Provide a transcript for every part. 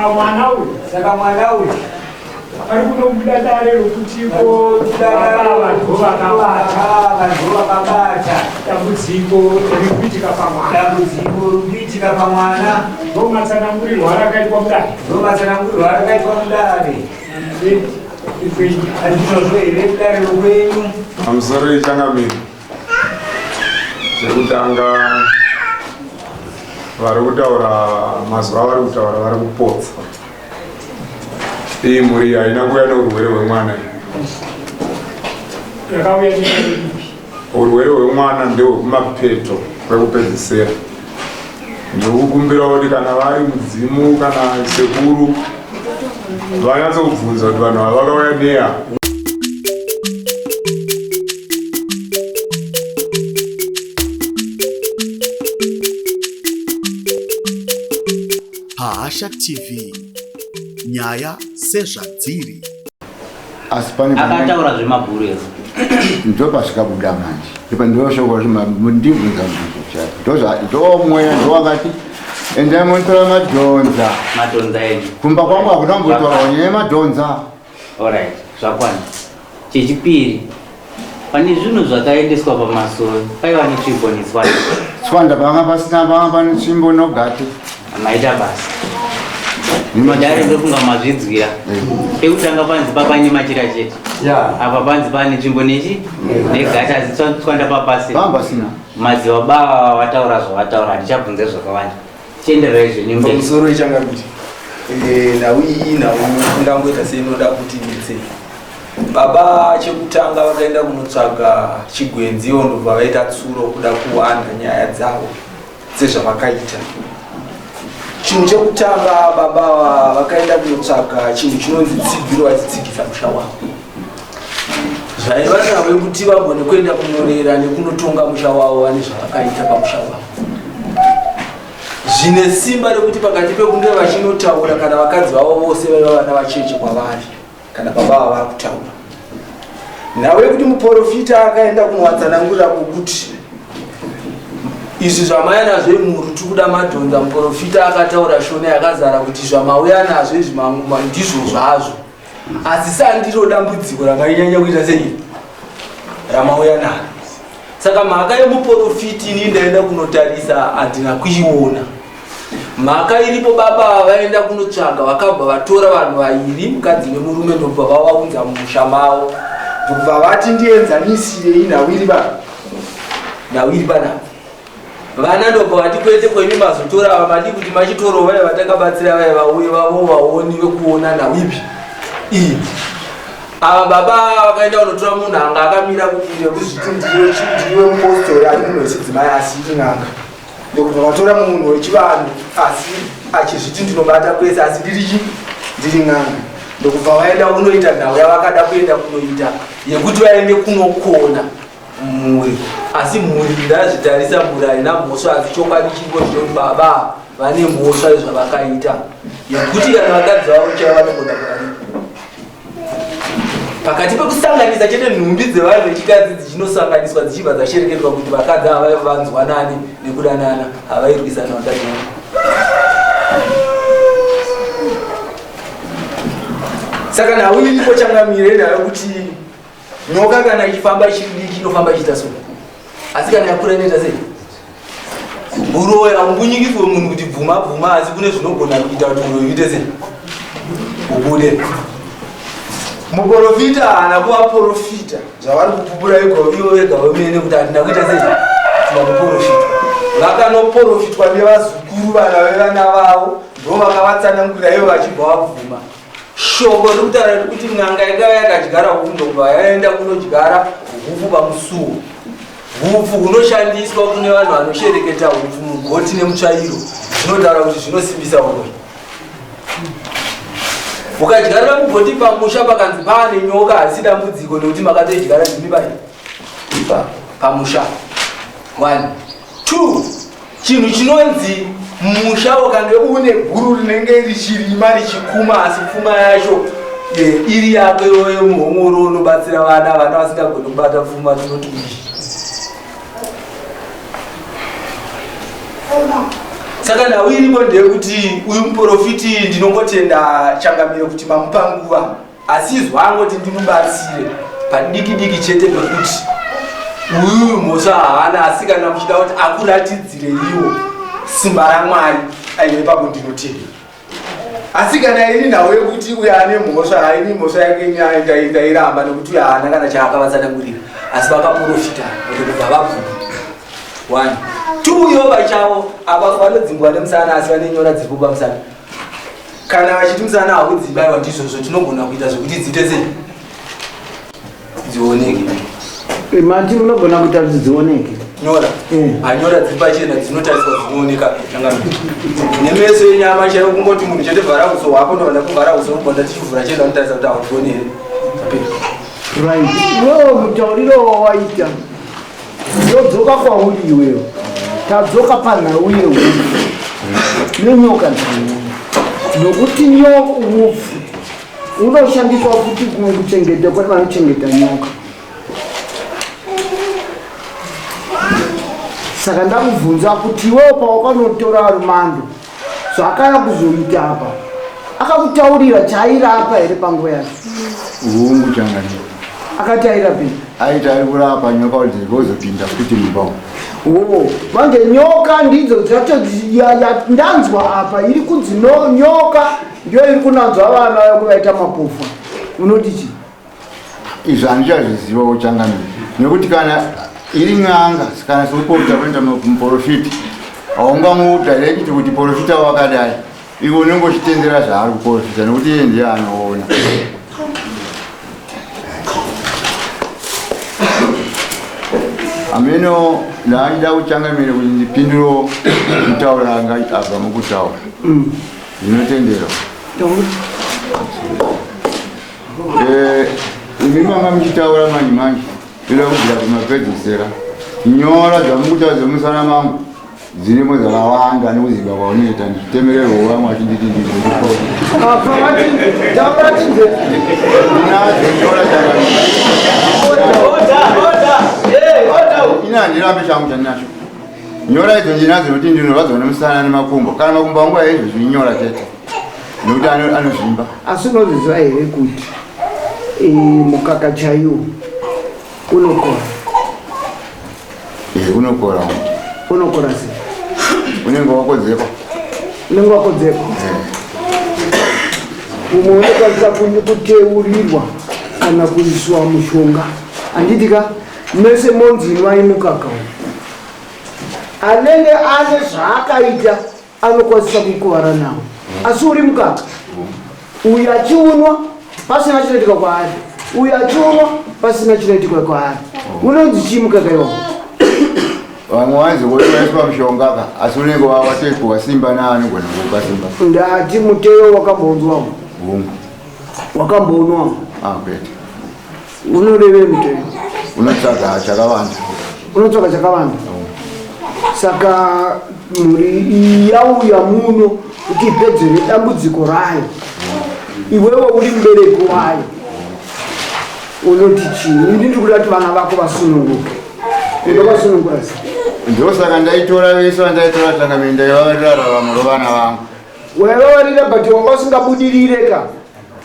Mwana uyu Saka mwana uyu ari kunobuda dare rokuti ko baba vanhu vakabata vanhu vakabata dambudziko riri kuitika pamwana. Dambudziko riri kuitika pamwana. Ndomatsanangurirwo arakaitwa mudare. Ndomatsanangurirwo arakaitwa mudare. Handizvozvo here kudare rokwenyu? Pamusoro ichangamire. Chekutanga vari kutaura mazuva avari kutaura vari kupotsa. Iyi mhuri haina kuuya neurwere hwemwana iyi. Yakauya neipi? Urwere hwemwana ndehwekumapeto kwekupedzisira. Ndikukumbira kuti kana vari mudzimu kana sekuru vanyatsokubvunza kuti vanhu ava vakauya neya. Pahasha TV nyaya sezvadziri. Asi pane akataura zvemabhuru here? Ndopasvikabuda manje ndipo ndoshoko ndibvunza mubvunzo chake ndomweya ndowakati endai munotora madhonza madhonza enyu kumba kwangu hakuna kumbotaurwa nyaya yemadhonza. Alright, zvakwana. Chechipiri, pane zvinhu zvakaendeswa pamasowe paiva netsvimbo netswanda. Tswanda panga pasina panga pane tsvimbo nogate. Maita basa. Dare ndofunga mazvinzwira. Pekutanga panzi papane machira chete. Apa panzi pane tsvimbo nechi negate asi tswanda papasina. Panga pasina. Madzibaba ava vataura zvavataura handichabvunze zvakawanda. Chiendererai zvenyu mberi. Pamusoro ichangamire. Eh, nhau iyi nhau ingangoita seinoda kuti netsei. Baba chekutanga vakaenda kunotsvaga chigwenzi ivo ndobva vaita tsuro kuda kuwanda nyaya dzavo dzezvavakaita. Chinhu chekutanga baba ava vakaenda kunotsvaga chinhu chinonzi tsigiro vachitsigisa musha wavo. Zvaiva navo yekuti vagone kuenda kunorera nekunotonga musha wavo vane zvavakaita pamusha wavo. Zvine simba rekuti pakati pekunge vachinotaura kana vakadzi vavo vose vaiva vana vacheche kwavari kana baba ava vakutaura. Nhau yekuti muporofita akaenda kunovatsanangurira kokuti izvi zvamauya nazvo imhuru tiri kuda madhonza muporofita akataura shona yakazara kuti zvamauya nazvo izvi ndizvo zvazvo asi sandiro dambudziko ramainyanya kuita sei ramauya naro saka mhaka yemuporofiti ini ndaenda kunotarisa handina kuiona mhaka iripo baba vaenda kunotsvaga vakabva vatora vanhu vairi mukadzi nemurume ndobva vavaunza mumusha mavo ndobva vati ndienzanisirei nhau iri pa nhau iri panapa vana ndobva vati kwete kwemi mazotora ava madii kuti machitoro vaye vatakabatsira vaye vauye vavo vaoni vekuona nhau ipi iyi ava baba vakaenda kunotora munhu anga akamira kuti kuzviti ndiwe mupostori ari munhu wechidzimai asi iri n'anga ndokubva vatora munhu wechivanhu asi achizviti ndinobata kwese asi ndiri chi ndiri n'anga ndokubva vaenda kunoita nhau yavakada kuenda kunoita yekuti vaende kunokona mhuri asi mhuri ndazvitarisa mhuri haina mhosva asi chokwadi chiripo chinoti baba vane mhosva yezvavakaita yekuti kana vakadzi vavo chaivo vanogona kuvari pakati pekusanganisa chete nhumbi dzevanhu vechikadzi dzichinosanganiswa dzichibva dzashereketwa kuti vakadzi ava vanzwanani nekudanana havairwisana vakadzi saka nhau iripo changamire nayo kuti nyoka kana ichifamba ichiri diki inofamba ichiita so asi kana yakura inoita sei uroyi haumbunyikiswe munhu kuti bvuma bvuma asi kune zvinogona kuita kuti uroyi uite sei ubude muprofita haana kuvaprofita zvavari kupupura igo ivo vega vomene kuti hatina kuita sei tina kuprofitwa vakanoprofitwa nevazukuru vana vevana vavo ndo vakavatsanangurira ivo vachibva vabvuma Shoko riri kutaura riri kuti n'anga yakava yakadyara hupfu ndokubva yaenda kunodyara hupfu pamusuwo. Hupfu hunoshandiswa kune vanhu vanoshereketa hupfu mugoti nemutsvairo zvinotaura kuti zvinosimbisa uroyi. Ukadyarira mugoti pamusha pakanzi paane nyoka harisi dambudziko nekuti makatoidyara ndimi pai pamusha. One, two. Chinhu chinonzi musha ukange une guru rinenge richirima richikuma asi pfuma yacho eh, iri yako iyoyo muhomoro unobatsira vana vana vasingagoni kubata pfuma tinoti kudii? Saka nhau iripo ndeyekuti uyu muprofiti ndinongotenda changamire kuti mamupa nguva asi izwa angoti ndimubatsire padiki diki chete pekuti uyu mhosva haana asi kana muchida kuti akuratidzire iwo simba ramwari aiwa ipapo ndinotenda asi kana ini nhau yekuti uyo ane mhosva haini mhosva yake ini ndairamba nekuti uyo haana kana chaakavatsanangurira asi vakaprofita kuti kubva vabvuma one two yo vachavo apa vanodzingwa nemusana asi vane nyora dziri kupa musana kana vachiti musana haudzimbi aiwa ndizvozvo tinogona kuita zvekuti dziite sei dzioneke eh, mati munogona kuita kuti dzioneke nyora eh. anyora dziri pachena dzinotariswa dzinooneka nemeso enyama chero kungoti munhu chete vhara uso hwako ndovanda kuvhara uso ubonda tichivhura chete vanotarisa kuti haudzione here right iwewo mutauriro wawaita ndodzoka kwauri iwewo tadzoka panhau yehufu nenyoka dzaiona nokuti upfu unoshandiswa futi kuchengeta kune vanochengeta nyoka saka ndakubvunza kuti iwewo pawakanotora rumando zvaakaya kuzoita apa akakutaurira chaairapa here panguva yacho hungu changamire akati airapei aiti ari kurapa nyoka kuti dzigozopinda futi mumba umu o manje nyoka ndidzo dzacho ndanzwa apa iri kunzi no nyoka ndiyo iri kunanzwa vana kuvaita mapofu unoti chii Izvi handichazvizivawo changamire nekuti kana iri n'anga kana sekuporofita kunoita muporofiti haungamudirekti kuti porofita wakadai iwe unenge uchitendera zvaari kuporofita nekuti iye ndiye anoona. Ameno ndaandida kuchangamire kuti ndipindurewo mutaura anga abva mukutaura. Ndinotendera. Eh, imi manga muchitaura manje manje ndoda kubvira kumapedzisera nyora dzamukutaura dzemusana mangu dzirimo dzakawanda nekuziva kwaunoita ndichitemererwa vamwe vachinditi ndinadzo nyora ini handirambe changu chandinacho nyora idzo ndinadzo nokuti ndinorwadzwa nemusana nemakumbo kana makumbo angu aizvozvi inyora chete nekuti anozvimba asi unozviziva here kuti eh, mukaka chaiwo unokora eh, unokora unokora sei unenge wakodzekwa unenge wakodzekwa eh. umwe unokwanisa kuteurirwa kana kuiswa mushonga handiti ka mese monzi inwai mukaka uyu anenge ane zvaakaita anokwanisa kukuvara nawo asi uri mukaka uyu achiunwa pasina chinoitika kwaari uyu achiunwa pasina chinoitika kwaari unonzi chii mukaka iwawo vamwe vanzi waiswa mushonga ka asi unenge watoipuwa simba naanogona kuupa simba ndati muteyo wakambonzwawo hungu wakambounwawo ah, kwete unorevei muteyo unotsvaga chakawanda unotsvaga chakawanda saka mhuri yauya muno kuti ipedzere dambudziko rayo iwewe uri mubereki wayo unoti chii ini ndiri kuda kuti vana vako vasununguke ndovasunungura sei ndosaka ndaitora vese vandaitora tanga ndaivavarira raramo rovana vangu waivavarira but wanga usingabudirire ka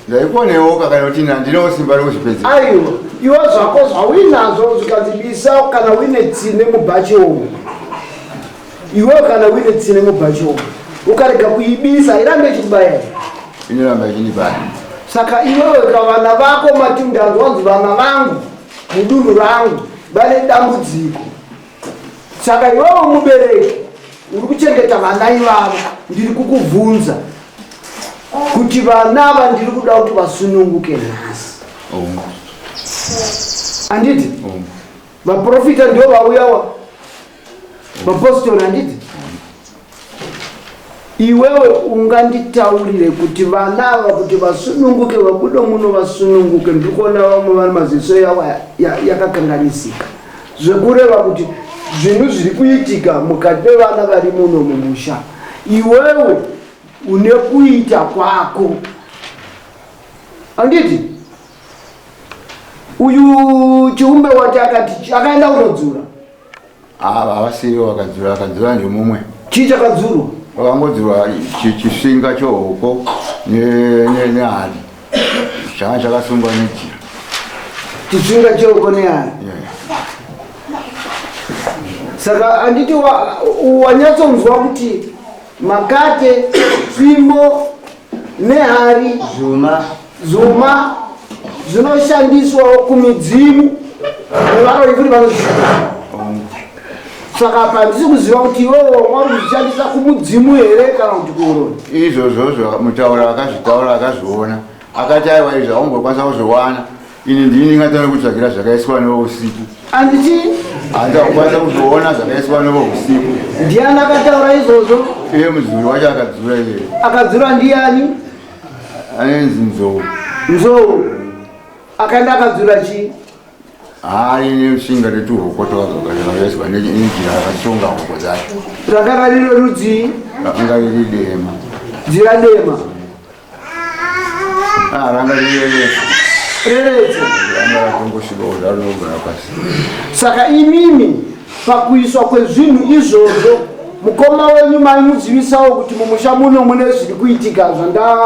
ndaikonewoka kana kuti handinawo simba rekuzvipedza aiwa iwe zvako zvauinazvo zvikazibisa kana uine tsine mubhachi umu iwe kana uine tsine mubhachi umu ukarega kuibisa irambe ichikubaya here inoramba ichindibaya saka iwewe ka vana vako matindanzwa wanzi vana vangu mudunhu rangu vane dambudziko Saka iwewe mubereki uri kuchengeta vana ivavo, ndiri kukubvunza kuti vana ava ndiri kuda kuti vasununguke nhasi. Handiti? Vaprofita ndio vauyawa, vapostori handiti? Iwewe unganditaurire kuti vana ava kuti vasununguke vabude muno vasununguke ndiri kuona vamwe vari maziso yavo yakakanganisika zvekureva kuti zvinhu zviri kuitika mukati mevana vari muno mumusha iwewe une kuita kwako handiti uyu chiumbe wati akati akaenda kunodzura Ava havasirivo vakadzura, vakadzura ndemumwe. Chii chakadzurwa? Pakangodzurwa chisvinga chohoko nehari changa chakasungwa nejira. Chisvinga chehoko nehari. Saka handiti wanyatsonzwa kuti makate, tsvimbo nehari Zuma. Zuma zvinoshandiswawo kumidzimu nevaroyi futi vanozvishandisa. Saka apa handisi kuziva kuti iwewe wanga uri kuzvishandisa kumudzimu here kana kuti kuuroyi. Izvozvozvo mutaura akazvitaura akazviona akati aiwa izvi haumbokwanisa kuzviwana ini ndini ndingatanga kutsvagira zvakaiswa nevo usiku. Handiti? Handakukwanisa kuzviona zvakaiswa nevo usiku. Ndiani akataura izvozvo? Iye mudzuri wacho akadzura iye. Akadzura ndiyani? Anonzi Nzou. Nzou akaenda akadzura chii? Hari neshinga retuhoko twakazogadzirwa nejira rakasunga hoko dzacho. Rakanga riri rudzii? Ranga riri dema. Jira dema. Ah, ranga riri rereso. Rereso. Ranga rakangosvika zvaro rinogara pasi. Saka imimi pakuiswa kwezvinhu izvozvo mukoma wenyu maimuzivisawo kuti mumusha muno mune zviri kuitika zvanda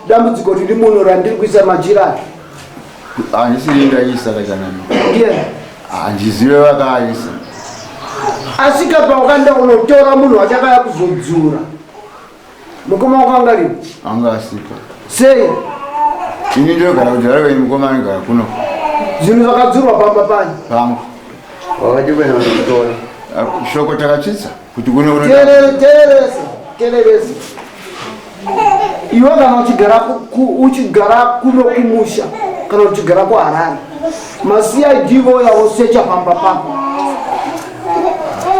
dambudziko riri muno randiri kuisa machira Handisiri ndaisa kachanani. Ndiye. Handizive vakaisa. Asi kapa wakaenda unotora munhu wachakaya kuzodzura mukoma wako anga ripi? Anga asipo. Sei? Ini ndinogara kudhara wenyu mukoma anogara kuno. Zvinhu zvakadzurwa pamba pani? Pangu. Wakati kwena unotora. Shoko takatsvitsa kuti kuno kuno. Tereresa, tereresa. Iwe kana uchigara uchigara kuno kumusha kana uchigara kuHarare maCID voya vosecha pamba pako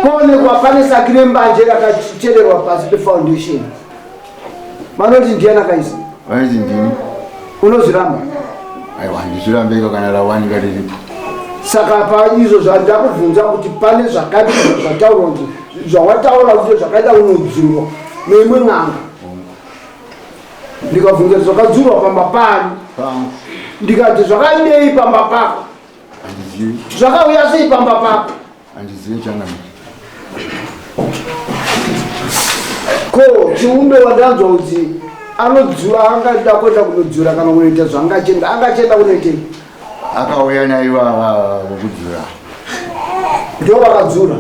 poonekwa pane saki rembanje rakachererwa pasi pefoundation vanoti ndiyani akaisa? Vanoti ndini. Unozviramba? Aiwa, handizvirambeka kana rawanika riripo. Saka pa izvo zvandakubvunza kuti pane zvakati zvataurwa kuti zvawataura kuti zvakaita unodzurwa neimwe n'anga ndikabvunza kuti zvakadzurwa pamba pani ndikati zvakaidei pamba pako zvakauya sei pamba pako Handizive changamire. Ko chiumbe wandanzwa kuti anodzura angada kuenda kunodzura kana kunoita zvaangachienda angachienda kunoitei? Akauya naivava vokudzura. Ndo vakadzura.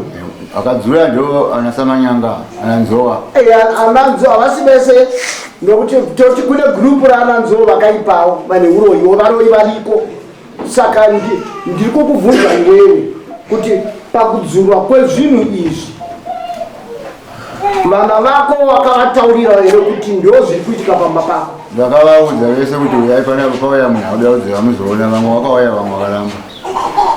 Akadzura ndo ana Samanyanga, ana Nzowa. Eh, ana Nzowa havasi vese nokuti toti kune group raana Nzowa vakaipawo vane uroyiwo varoyi variko. Saka ndiri kukubvunza iwewe kuti pakudzurwa kwezvinhu izvi vana vako wakavataurira here kuti ndo zviri kuitika pamba pako? Ndakavaudza vese kuti uyai panapa pauya munhu akuda kudzura muzoona, vamwe vakauya vamwe vakaramba.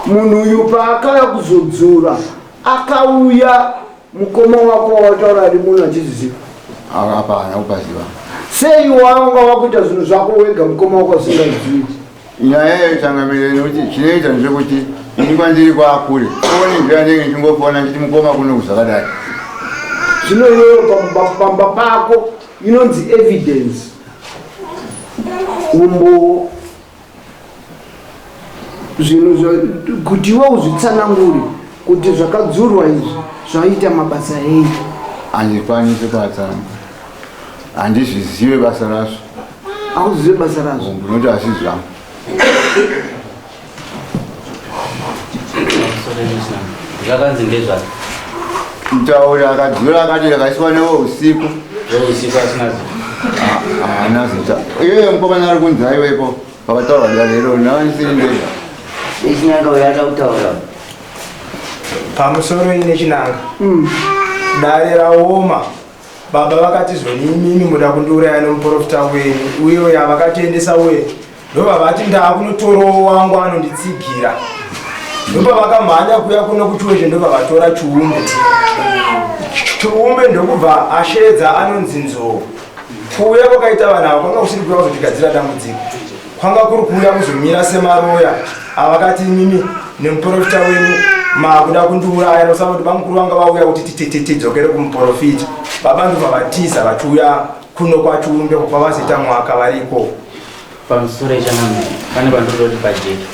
Munhu uyu paakauya kuzodzura akauya Mukoma wako wawataura ari muno achizviziva? Apa haana kupaziva. Sei wanga wakuita zvinhu zvako wega mukoma wako asingazivi? Nyaya iyoyo changamire nekuti chinoita ndechekuti ini kwandiri kwakure foni ndiyo yandenge ndichingofona ndichiti mukoma kuno zvakadai. Zvino iyoyo pamba pako inonzi evidence umbowo zvinhu kuti iwe uzvitsanangure kuti zvakadzurwa izvi zvaita mabasa ei. Handikwanisi kuatsanangura, handizvizive basa razvo. Hauzive basa razvo? Ndinoti asi zvangu. Zvakanzi ndezvake. Mutauri akadzura akati akaiswa newo usiku. Usiku asina zita. Haana zita. Iye mukomana ari kunzi aiwepo pakataurwa dare iro naandisiri ndega. Ichinanga uyo ada kutaura. Pamusoro ine chinanga. Dare raoma. Baba vakati zvoni imimi muda kundiuraya nomuprofita wenyu uye uyo avakatiendesa uye ndobva ndakunotorawo wangu anonditsigira ndopavakamhanya kuya kuno kuchiwezhe ndobva vatora chiumbe chiumbe ndokubva ashedza anonzi nzou kuuya kwakaita vanhu ava kwanga kusiri kuuya kuzotigadzira dambudziko kwanga kuri kuuya kuzomira semaroya avakati imimi nemuprofita wenyu makuda kundiuraya nosaka kuti bamukuru vanga vauya kuti tidzokere kumuprofita baba ndobva vatiza vachiuya kuno kwachiumbe kwavazoita mwaka variko Pamusoro ichanamwe pane pandoda kuti pajeke.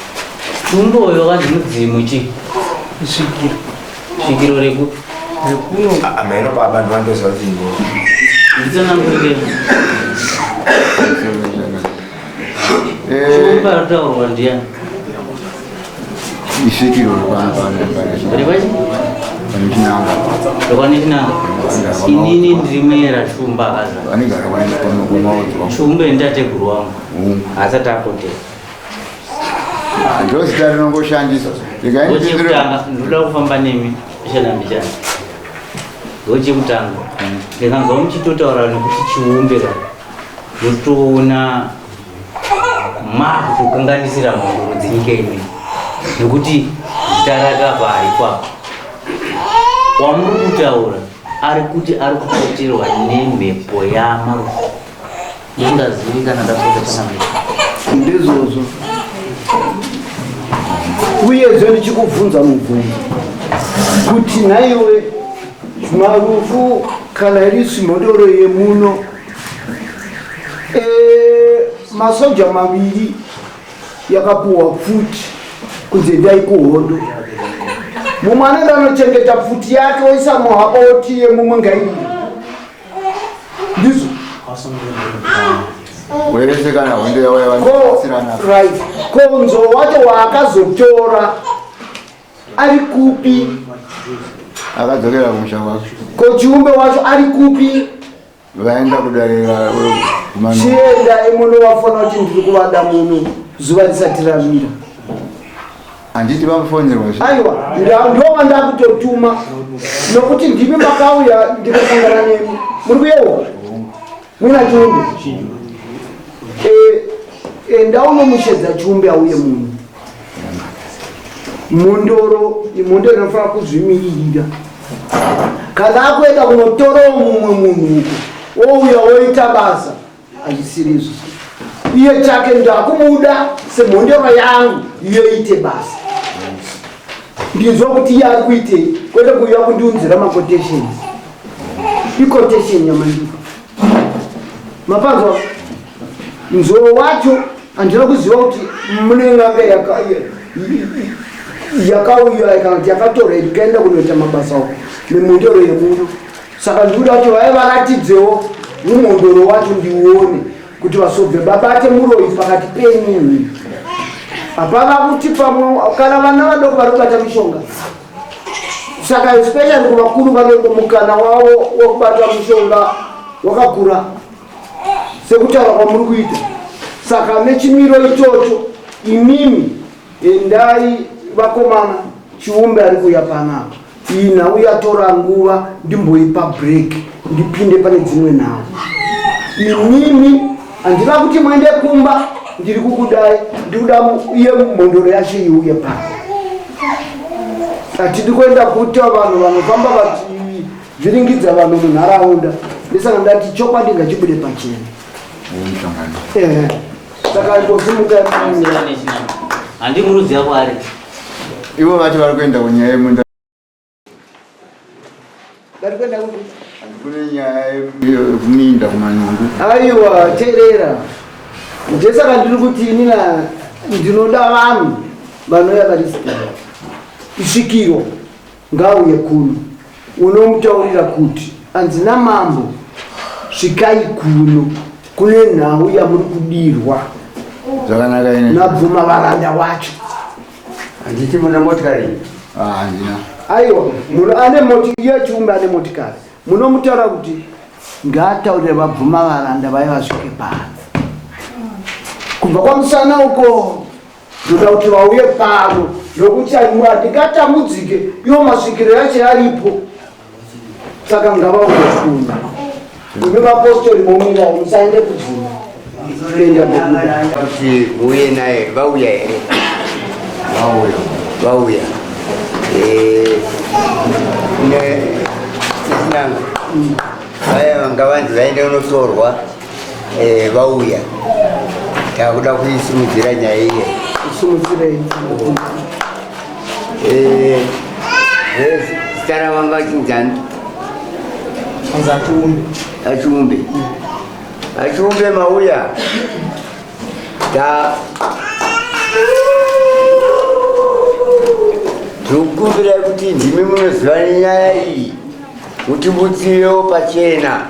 Chiumbe uyo wakanzi mudzimu chi svikiro. Svikiro rekupi? Rekuno. Ameno baba ndowandoziva kuti ndini. Nditsanangurire. Chiumba aritaurwa ndiyani? Isvikiro Repachi? panechinanga. Rekwanechinanga. Inini ndiri mera Shumba akazara. Anigara kwamaodzwa. Shumba nditateguru wangu. Asati apotera. Ndozita rinongoshandiswa. Ndochekutanga ndoda kufamba nemi mbichana mbichana. Ndochekutanga ndikanzwa muchitotaura nekuti chiumbe ka ndotoona makutokanganisira mhondoro dzenyika ino nekuti zita rake apa haripo apa. Wamuri kutaura ari kuti ari kupoterwa nemhepo yamarufu. Ndingazivi kana ndapota changamire. Ndizvozvo. Uyezve ndichikubvunza mubvunzo kuti nhaiwe marufu kana iri simhodoro yemuno e, masoja maviri yakapuhwa pfuti kunzi endai kuhondo mumwe anoenda anochengeta pfuti yake oisa muhapa oti yemumwe ngairire ndizvo Werese kana hondo yavo yavanobatsirana. Right. Ko nzou wacho waakazotora ari kupi? Akadzokera kumusha kwake. Ko chiumbe wacho ari kupi? Vaenda kudare kumano. Chienda imunovafona kuti ndiri kuvada muno zuva risati ravira. Handiti vamufonerwa zve? Aiwa, ndova ndakutotuma nokuti ndimi makauya ndikasangana nemi. Muri kuyeuka? Mwina Chiumbe. Eh, enda unomushedza Chiumbe auye muno. Mhondoro, imhondoro inofanira kuzvimiririra. Kana akuenda kunotorawo mumwe munhu uko, ouya oita basa. Hazvisirizvo. Iye chake ndakumuda semhondoro yangu iyo ite basa. Ndinzwa kuti iye ari kuitei kwete kuuya kundiunzira maquotations. Iquotation yamandipa. Mapanzwa nzoro wacho handina kuziva kuti mune n'anga yakauya kana kuti yakatorwa ikaenda kunoita mabasa uko nemhondoro yemuno. Saka ndikuda kuti vaive varatidzewo umhondoro wacho ndiuone kuti vasobve babate muroyi pakati penyu. Hapana kuti pamwe kana vana vadoko vari kubata mishonga. Saka especially kuvakuru vanenge mukana wavo wekubata mushonga wakakura sekutaura kwamuri kuita. Saka nechimiro ichocho imimi endai vakomana Chiumbe ari kuuya panapa. Iyi nhau yatora nguva ndimboipa break ndipinde pane dzimwe nhau. Imimi handina kuti muende kumba ndiri kukudai ndikuda iye mhondoro yacho iuye pano. Hatidi kuenda kuta vanhu vanofamba vachivhiringidza vanhu munharaunda. Ndisaka ndati chokwadi ngachibude pachena. Eh, saka imbosimuka Handimurudziya kwaari. Ivo vati vari kuenda kunyaya yemunda. Vari kuenda kupi? Kune nyaya yekuminda kumanungu. Aiwa, teerera. Ndesaka ndiri kuti inina ndinoda vanhu vanouya vari straight. Isvikiro ngauye kuno. Unomutaurira kuti anzi namambo svikai kuno kune nhau yamuri kudirwa. Zvakanaka ine. Nabvuma varanda wacho. Handiti mune motikari? Ah, handina. Aiwa, munhu ane moti iye Chiumbe ane motikari. Munomutaura kuti ngaataurire vabvuma varanda vaye vasvike pano. Kubva kwamusana uko ndoda kuti vauye pano nokuti handingatambudzike iwo masvikiro yacho aripo. Saka ngavauye kuno. Imi vapostori momira musaende kubvuma. Kuenda kubuda. Kuti uye naye vauya here? Vauya. Vauya. Eh, ne nesinanga. Vaya vanga vanzi vaende kunotorwa eh, vauya. Takuda kuisimudzira nyaya iye. Simudzirei. Eh, zita ravanga vachinzani? Achiumbe. Achiumbe. Achiumbe mauya. Ta tinokumbira kuti ndimi munoziva nenyaya iyi mutibutsirewo pachena.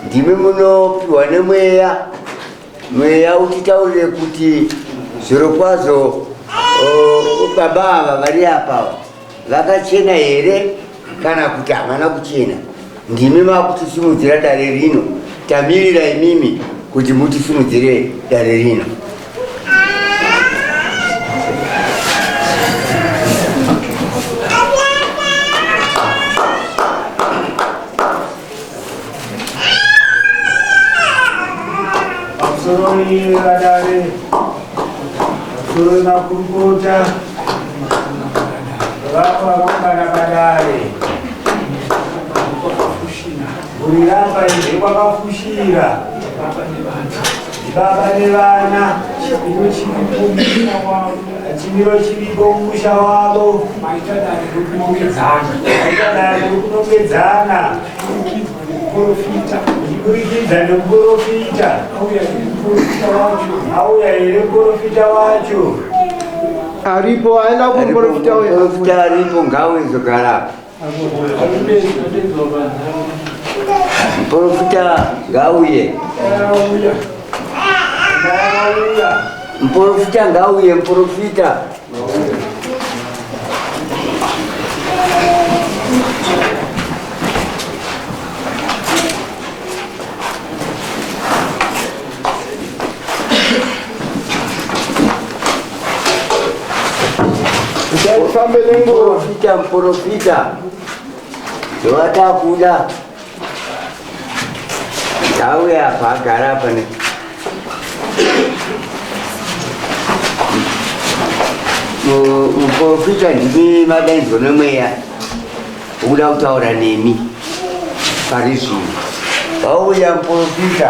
Ndimi munopiwa nemweya, mweya utitaurire kuti zvirokwazvo baba ava vari apa vakachena here kana kuti havana kuchena. Ndimi makutisimudzira dare rino, tamirira imimi kuti mutisimudzire dare rino. Pamusoroi vadare, pamusoroi makurukota, vako vakaungana padare. Mhuri ramba izve kwakafushira baba nevana chimiro chiripo mumusha wavo maita dare rokunongedzana kuburikidza nemuporofita auya here muporofita wacho aripo aenda kumuporofita uyo Muporofita aripo ngaawezogara Muporofita ngauye. Muporofita ngauye, muporofita. Tifambe nenguva. Muporofita, muporofita. Zvavatakuda. Ngauye apa agara apa ne. Muporofita ndimi madaidzwa nemweya ukuda kutaura nemi pari zvino. Vauya muporofita.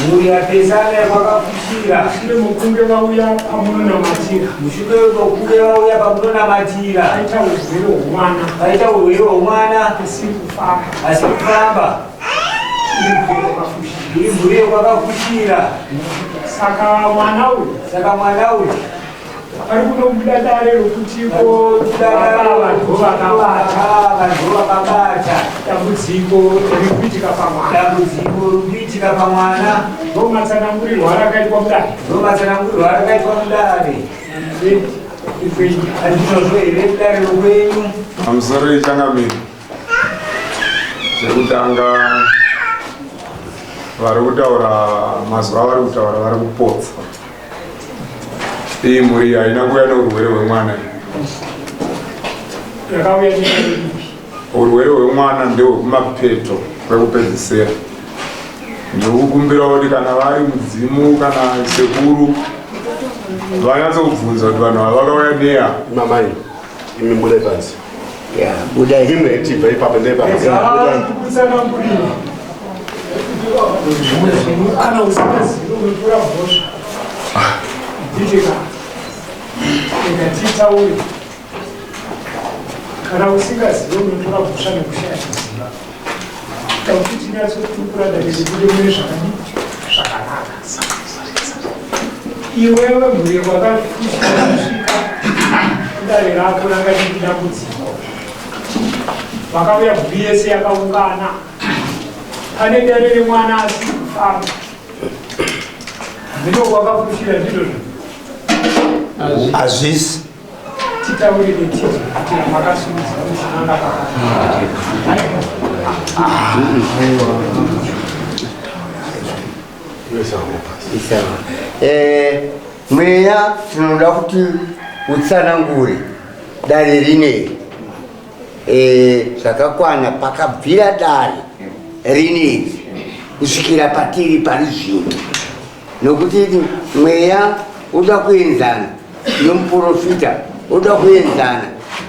Mhuri yapesana kwakafushira mushure mokunge vauya pamunonamatira mushure mokunge vauya pamunonamatira vaita urwere hwomwana vaita urwere hwomwana asi kufamba asi kufamba iri mhuri yekwakafushira saka mwana uyu saka mwana uyu Pari kunobuda dare rokuti ko vanhu vakabata vanhu vakabata dambudziko riri kuitika pamwana dambudziko riri kuitika pamwana ndomatsanangurirwo arakaitwa mudare ndomatsanangurirwo arakaitwa mudare handizvozvo here mudare rokwenyu Pamusoro ichangamire chekutanga vari kutaura mazuva avari kutaura vari kupotsa Iyi mhuri haina kuuya neurwere hwemwana. Yakauya neipi? Urwere hwemwana ndehwekumapeto kwekupedzisira. Ndikukumbira kuti kana vari mudzimu kana sekuru vanyatsokubvunza kuti vanhu ava vakauya neya. Mamai, imi budai panze. Ya, budai. Imi mwaitibva ipapo ndeipapo. Kutsanangurira. Kana usingazivi unotora mhosva. Ndicheka. Rega titaure. Kana usingazivi unotora mhosva nekushaya kuziva. Takuti tinyatsotukura dare rekude mune zvakadii zvakanaka. Iwewe mhuri kwakasvika dare rako ranga riri dambudziko. Vakauya mhuri yese yakaungana. Pane dare remwana asiri kufamba. Ndiko kwakafushira ndizvozvo. Hazvisi. Titaurire tizwe kuti makasimudza muchinanga pakati. Mweya tinoda kuti utsanangure dare rineri zvakakwana pakabvira dare rineri kusvikira patiri pari zvino nokuti mweya uda kuenzana nomuprofita uda kuenzana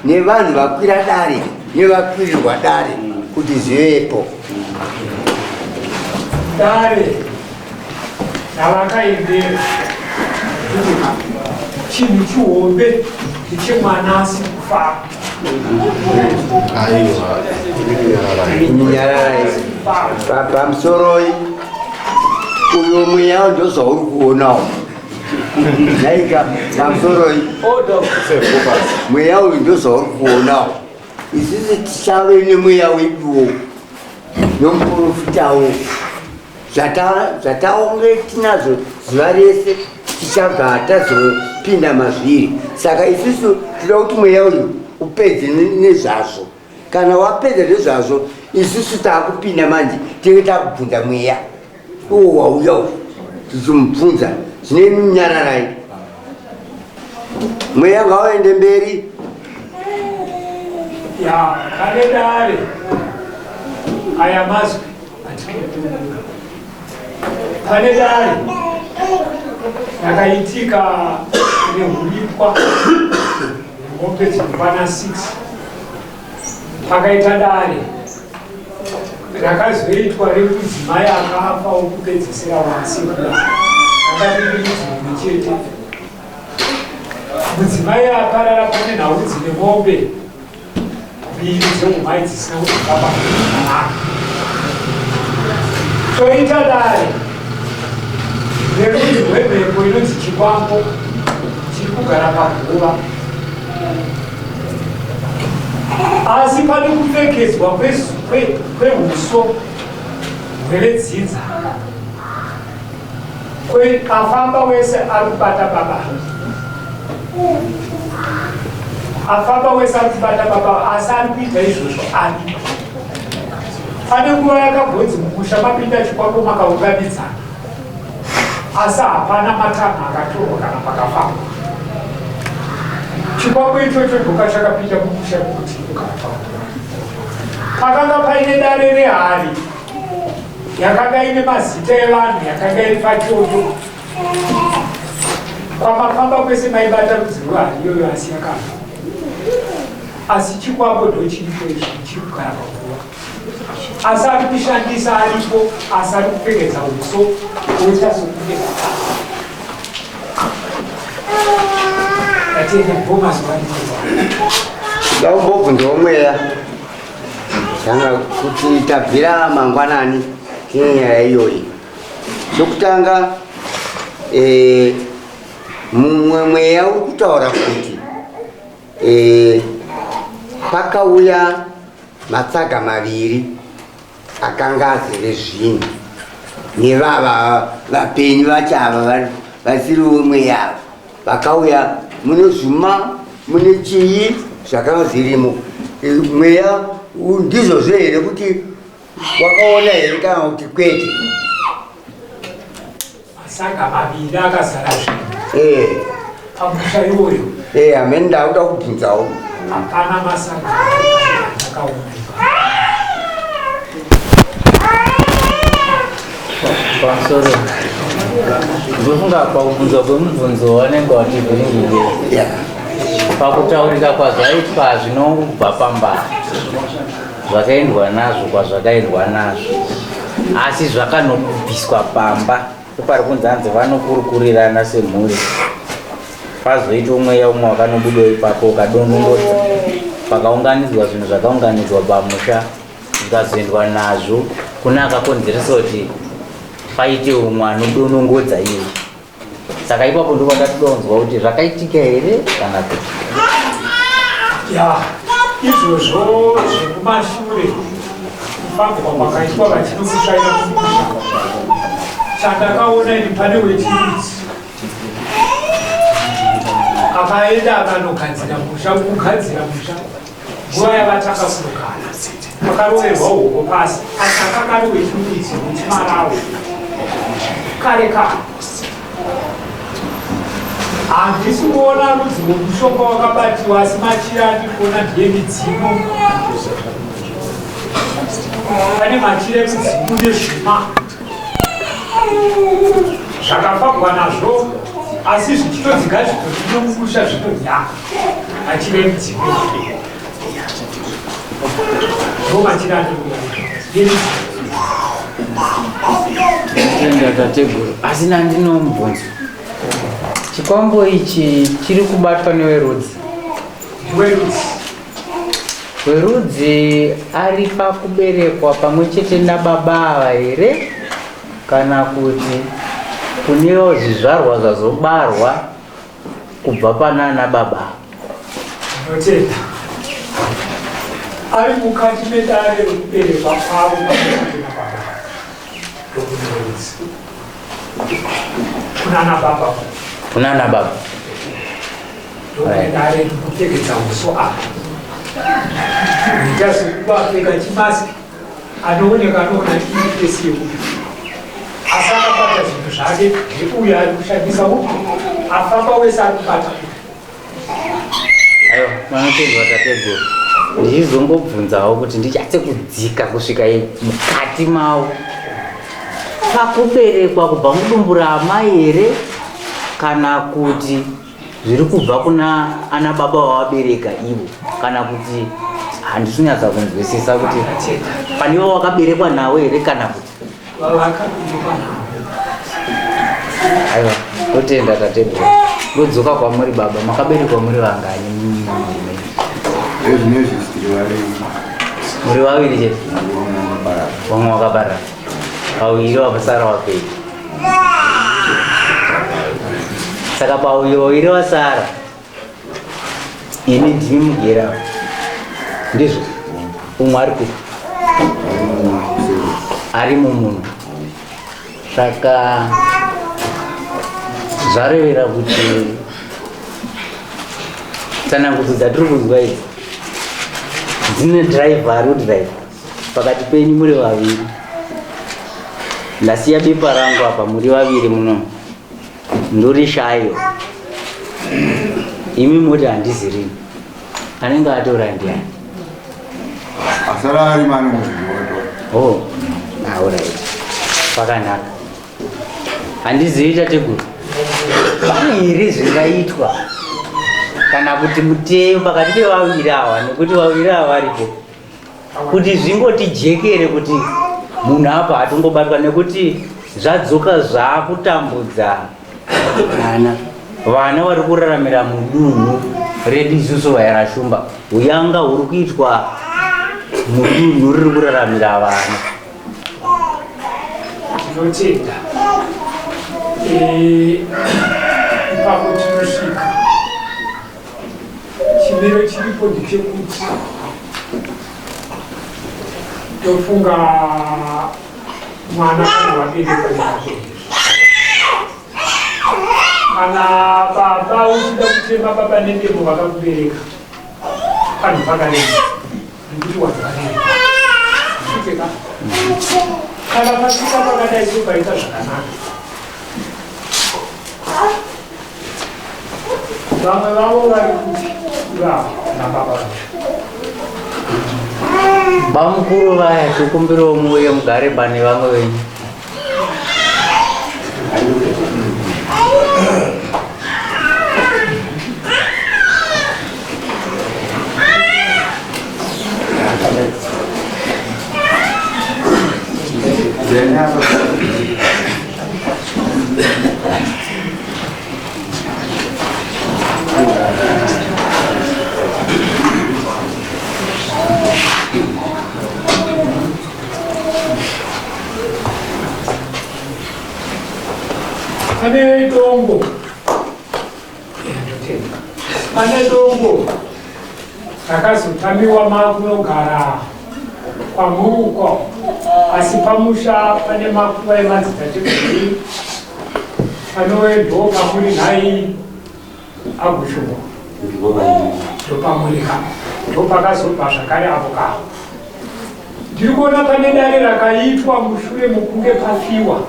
nevanhu vakwira dare nevakwirirwa dare kuti zvivepo Dare ravakaendera chinhu chihombe ndechemwana asiri kufamba. Aiwa, imi nyararai. Nyararai. Pamusoroi uyo mweya ndozvauri kuonawo. Naika pamusoroi. Mweya uyu ndozvauri kuonawo. Isusu tichave nemweya weduwo nomuprofitawo. Zvataonge tinazvo zuva rese tichabva tazopinda mazviri. Saka isusu tinoda kuti mweya uyu upedze nezvazvo. Kana wapedza nezvazvo isusu taakupinda manje tinenge takubvunza mweya uwo wauya uyu tichimubvunza zvine imi nyararai mweya ngauende mberi. Ya pane dare aya mazwi atinotura pane dare rakaitika nehuripwa mombe dzinokwana 6 pakaita dare rakazoitwa remudzimai akafa wokupedzisira wasekuru akapindirudzi mumwe chete mudzimai akarara pane nhau dzine mombe mbiri dzeumai dzisina kuzofamba zvakanaka toita dare rerudzi rwemhepo inonzi chikwambo chiri kugara paguva asi pane kupfekedzwa kwehuso hwevedzinza afamba wese ari kubata baba afamba wese ari kubata baba asi ari kuita izvozvo ani pane nguva yakabvonzi mumusha mapinda chikwambo makaunganidzana asi hapana matanho akatorwa kana pakafamba chikwambo ichocho ndoka chakapinda mumusha kuti ukafamba pakanga paine dare rehari yakanga ine mazita evanhu yakanga iri pachoto kwamafamba kwese maibata rudzi rwehari iyoyo asi yakafa asi chikwambo ndochiripo ichi chiri kugara paguva asi ari kushandisa aripo asi ari kupfekedza uso oita sokunge atende bhomazuva Ndaumbobvunzawo mweya tanga kuti tabvira mangwanani tine nyaya iyoyi. Chokutanga eh, mumwe mweya uri kutaura kuti eh, pakauya Matsaga maviri akanga azere zvinhu nevava vapenyu vacho ava vasiri vemweya ava vakauya mune zvuma mune chii zvakanga zvirimo mweya ndizvozvo here kuti wakaona here kana kuti kwete Masaga maviri akazara zvinhu. Eh. Pamusha iwoyo. Eh, amene ndakuda kubvunzawo. Hapana masaga akaona. Pamusoro. Ndofunga pakubvunzwa kwemubvunzo wanenge wativhiringike. Yeah. Pakutaurika kwazvaitwa zvinobva pamba. Zvakaendwa nazvo kwazvakaendwa nazvo. Asi zvakanobviswa pamba ndopari kunzi hanzi vanokurukurirana semhuri. Pazoitwa mweya umwe wakanobudawo ipapo ukadonongodza. Pakaunganidzwa zvinhu zvakaunganidzwa pamusha zvikazoendwa nazvo kune akakonzeresa kuti paite umwe anodonongodza iye. Saka ipapo ndipo pandatoda kuti zvakaitika here kana kuti. Ya, izvozvo zvekumashure kufambwa kwakaitwa vachinokutsvaira kumusha. Chandakaona ini pane wechirudzi akaenda akanogadzira musha, kugadzira musha nguva yavatanga kunogara pakaroverwa hoko pasi asi akakari wechirudzi wechimarawo kare kare handisi kuona rudzi rwomushonga wakabatiwa asi machira andiri kuona ndiye midzimu pane machira emidzimu nezvuma zvakafambwa nazvo asi zvichitodziga zvitochinomumusha zvinonyaka machira emidzimu ndo machira andiri kuona Tenda tateguru asi nandino mubvunzo. Chikwambo ichi chiri kubatwa newerudzi. Werudzi. Werudzi ari pakuberekwa pamwe chete nababa ava here kana kuti Kunewo zvizvarwa zvazobarwa kubva panana baba. Ndinotenda. Ari mukati medare rekuberekwa kwavo pamwe nababa. Ndokunoudzi. Kunana baba. Kunana baba. Ndokune dare rekupfekedza uso apa. Kuita sekuvapfeka chimasiki anooneka anoona iri fesi yekupi. Asi akabata zvinhu zvake zvekuuya ari kushandisa uku afamba wese ari kubata. Aiwa, vanotendwa tateguru. Ndichizongobvunzawo kuti ndichatse kudzika kusvika mukati mavo. Pakuberekwa kubva mudumbu raamai here kana kuti zviri kubva kuna ana baba vavabereka ivo kana kuti handisi kunyatsa kunzwisisa kuti panewo wakaberekwa nawo here kana kuti Vakaberekwa nawo. Aiwa, totenda tateguru. Ndodzoka kwamuri baba, makaberekwa muri vangani mumhuri menyu? Ezvinezvi tiri vaviri. Muri vaviri chete? Vamwe vakaparara. Vaviri vakasara vapenyu. Saka paviri vaviri vasara, ini ndimi mugera. Ndizvo? Umwe ari kupi? Arimo muno. Saka zvarevera kuti tsanangudzo dzatiri kunzwa idzi dzine driver ari kudriver pakati penyu muri vaviri. Ndasiya bepa rangu apa muri vaviri muno ndorishayo imi moti handizirini anenge atora ndiani? Asara ari mani muzvigoto. Oh, alright. Pakanaka. Handizivi tateguru. Pane here zvingaitwa kana kuti mutemo pakati pevaviri ava nekuti vaviri ava varipo kuti zvingotijekere kuti munhu apa hatongobatwa nekuti zvadzoka zvakutambudza vana vana vari kuraramira mudunhu redu isusu vairashumba huyanga huri kuitwa mudunhu riri kuraramira vana. Tinotenda. Ipapo tinosvika. Chimiro chiripo ndechekuti tofunga mwana kana waberekwa nevabereki. Kana baba uchida kutema baba nedemo vakakubereka panhu pakarema nekuti wanhu varema. Zviteka. Kana pasina pakadai so paita zvakanaka. Vamwe vavo vari kupi ivavo nababa vacho? Bamukuru vaya tokumbirawo muuye mugare pane vamwe venyu. Pane dombo. Pane dombo rakazotamiwa makunogara kwamuruko asi pamusha pane makuva emadzitateguru panove ndo pamuri nhai agushuwo ndopamurika ndopakazobva zvakare apo ka ndiri kuona pane dare rakaitwa mushure mokunge pafiwa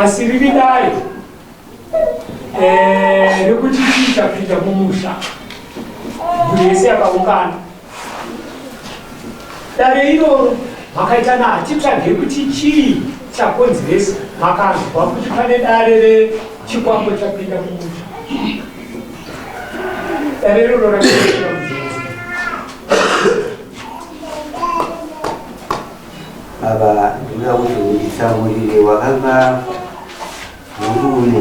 asi riri dare rekuti chii chapinda mumusha mhuri yese yakaungana dare iroro makaita nahatitsvage kuti chii chakonzeresa makanzwa kuti pane dare rechikwambo chapinda mumusha dare iroro rakaitwa munzvimbo. Ava ndinoda kuti unditsamurire wakanga uri une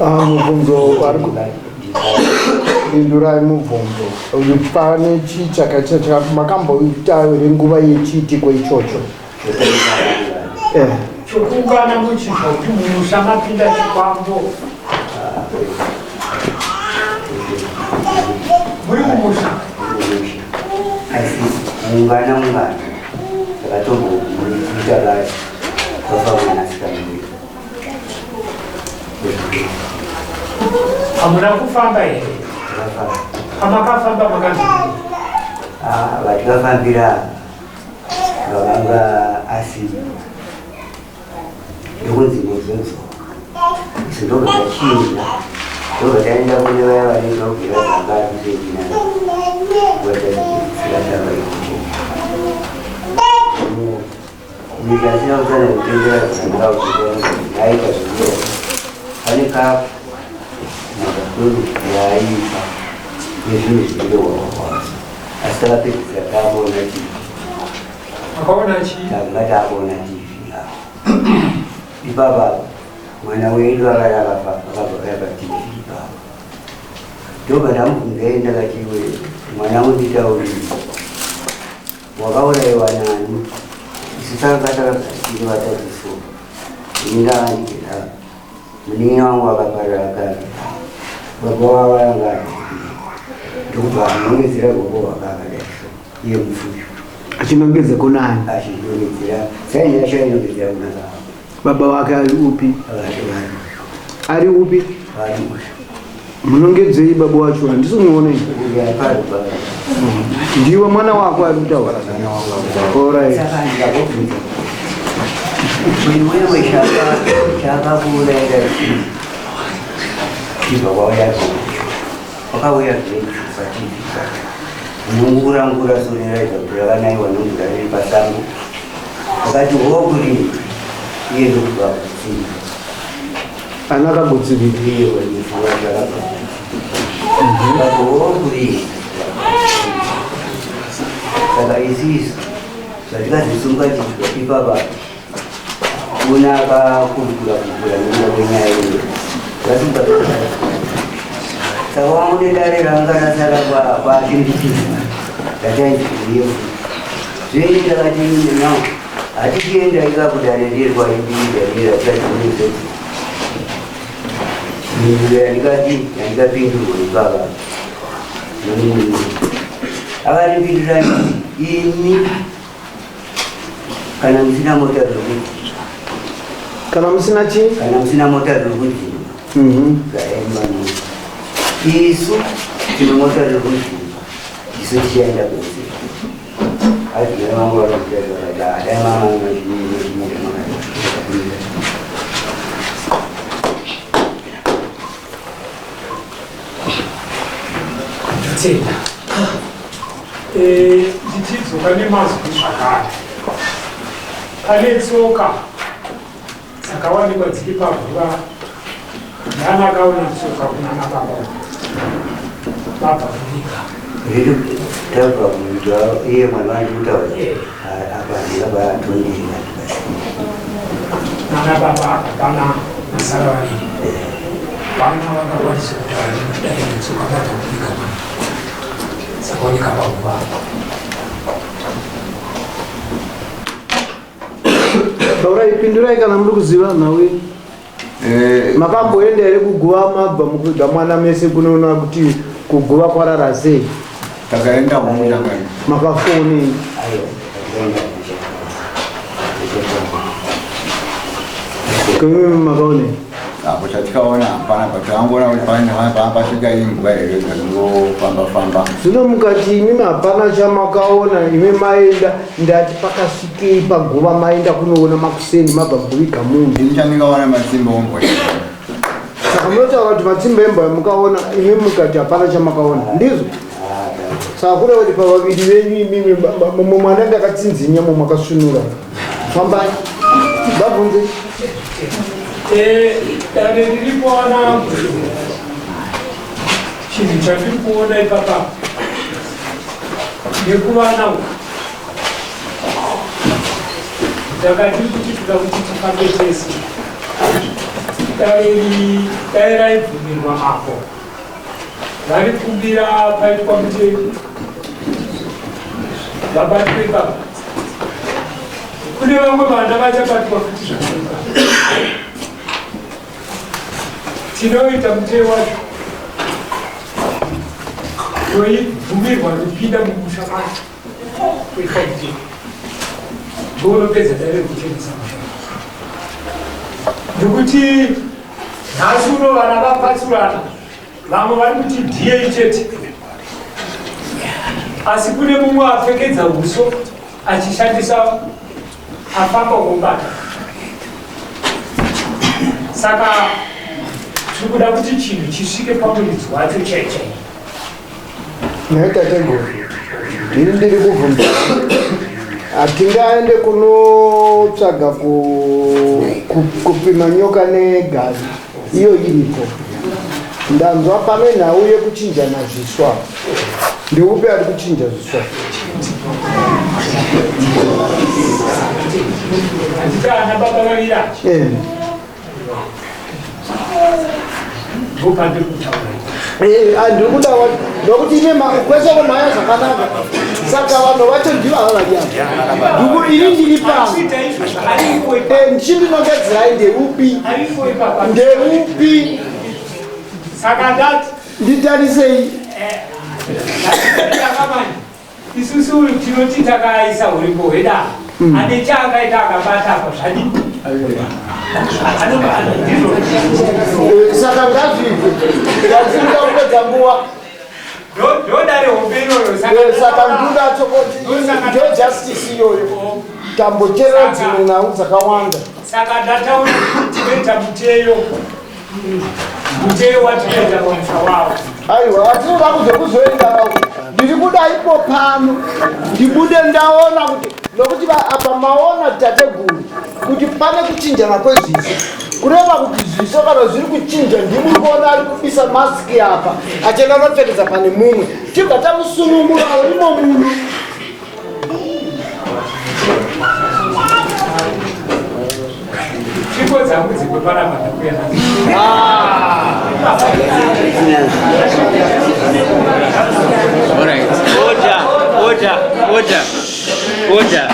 Mubvunzo vari pindurai mubvunzo uyu. Pane chii chakaita makamboita here nguva yechiitiko ichocho? Chokuungana muchinzwa kuti mumusha mapinda chikwambo. Muri kumusha. Asi ungana ungana takatomboita kare vafa mwanasikana wedu. Hamuna kufamba here? Takafamba. Pamakafamba makanzi Ah, vatikafambira vakanga asipo ndokunzi mozodzoka isu ndobva tachinja ndobva taenda kune vaya vanenge vagera dzanga atuseina ikoko nyika asina kutana kutendera dzanga aita zviro pane kapu makakuru yaaipa nezvinhu zvinenge wakwakwaza asi takapedzisira takuona tv. Makaona chii? Tanga takuona tv apo ipapa mwana wedu akati akafa akabva kaya patv ipapo ndobva ndamubvunza iye ndakati iwe mwana unditauriri wakauraiwa nani isu takanga takagara vatatu so ini ndanga ndigera munin'ina wangu akaparira kare baba wavo anga ari ndokubva anongedzera gogo wake akadai so iye mufupi Achinongedza kunani? Achinongedzera saini yacho ainongedzera kuna baba. Baba wake ari upi? Ari Ari upi? Ari uyu. Munongedzei baba wacho? Handisi kumuona ini. Ndiwe mwana wako ari kutaura. Alright. Saka ndikakubvunza iwewe chakakuurayira chii chibva kwauya kwakauya zvechu patv unongura ngura soreraidza kuti rakanaiwa nemvura riri pasango akati hokurii iye ndokubva kutsirika Ana akagutsirika. Iye wanifuwa chakabva akati hokurii saka isisu zvatikazisunga tichwa ipapa una akakurukura kukura nekuda kwenyaya iyo vasunga saka wangu nedare ranga rasara kwachimbikiza ndatainziuye zvei ndakati no hatichienda ikakudare rirwa ididarira tazvinizoti mhinduro yandikati yandikapindurwa ipapa akandipindura imi kana musina mota dzekuti Kana musina chii? Kana musina mota dzekuti gaemba isu tine mota dzekuti isu tichaenda kunze adzimai vangu vanokuita zvakati adai mama Tenda. Ndichidzoka nemazwi zvakare. Pane tsoka dzakawanikwa dziri paguva ndani akaona tsoka kunana baba baba kunyika. Riri tabva kuita iye mwana wangu kutaura apa ndikabatondira Nana baba hapana masara vaviri. Vana vakakwanisa kutaura nekuti dai netsoka baba kunyika dzakaoneka paguva. Taurai, pindurai kana muri kuziva nhau iyi. Makamboenda here kuguva mabva mukuviga mwana mese kunoona kuti kuguva kwarara sei? Takaenda homu takaenda. Makafonei? Kumimi makaonei? Apo chatikaona hapana but tangoona kuti pane pasvika imbwa here dzakangofamba famba. Zvino mukati imimi hapana chamakaona imi maenda ndati pakasvikei paguva maenda kunoona makuseni mabva kuviga munhu. Ini chandingaona matsimba ombwa. Saka munotaura kuti matsimba embwa mukaona imi mukati hapana chamakaona ndizvo? Saka kureva kuti pavaviri venyu imimi mumwe anenge akatsinzinya mumwe akasvinura. Fambai. Vabvunze. Dare riripo ana chinhu chandiri kuona ipapa nekuvana uku ndakati kuti toda kuti tifambe tese dare iri dai raibvumirwa apo varikumbira paitwa mutemo vabatwe ipapa. Kune vamwe vana vachabatwa futi zvakanaka. Tinoita mutemo wacho. Toibvumirwa kupinda mumusha macho. Kuita mutemo. Ndounopedza dare rekuchenesa musha. Nekuti nhasi uno vana vapatsurana. Vamwe vari kuti ndiye chete. Asi kune mumwe apfekedza uso achishandisa afamba wobata. Saka tiri kuda kuti chinhu chisvike pamuridzi wacho chai chai. Nhai tateguru, ini ndiri kubvunza hatingaende kunotsvaga kupima nyoka negazi iyo iriko ndanzwa pane nhau yekuchinjana zviswa ndeupi ari kuchinja zviswa eh. Eh, ah, ndiri kuda nokuti ine kwese kumhanya zvakanaka saka vanhu vacho ndivo ava vari apa ndiku ini ndiri pano eh, ndichindinongedzerai ndeupi ndeupi saka ndati nditarisei eh, Isusu tinoti takaisa uripo hwedare mm. ane chaakaita akabata apa zvadii eh, saka ngazvibve ngazvibve kupedza nguva ndodare hombe iyoyo eh, saka nduda chokoti ndo justice iyoyo oh. tambochera dzimwe nhau dzakawanda saka ndataura kuti tinoita muteyo Muteyo watinoita pamusha wavo. Aiwa, vatinoda kuzokuzoenda ndiri kuda ipo pano ndibude ndaona kuti nokuti apa maona tateguru kuti pane kuchinjana kwezviso kureva kuti zviso kana zviri kuchinja ndimuri kuona ari kubisa masiki apa achienda anopfekedza pane mumwe tibva tamusunungura urimo muno Tsvimbo dzangu dzimwe panapa ndakuya nadzo. All right. Order, order, order, order.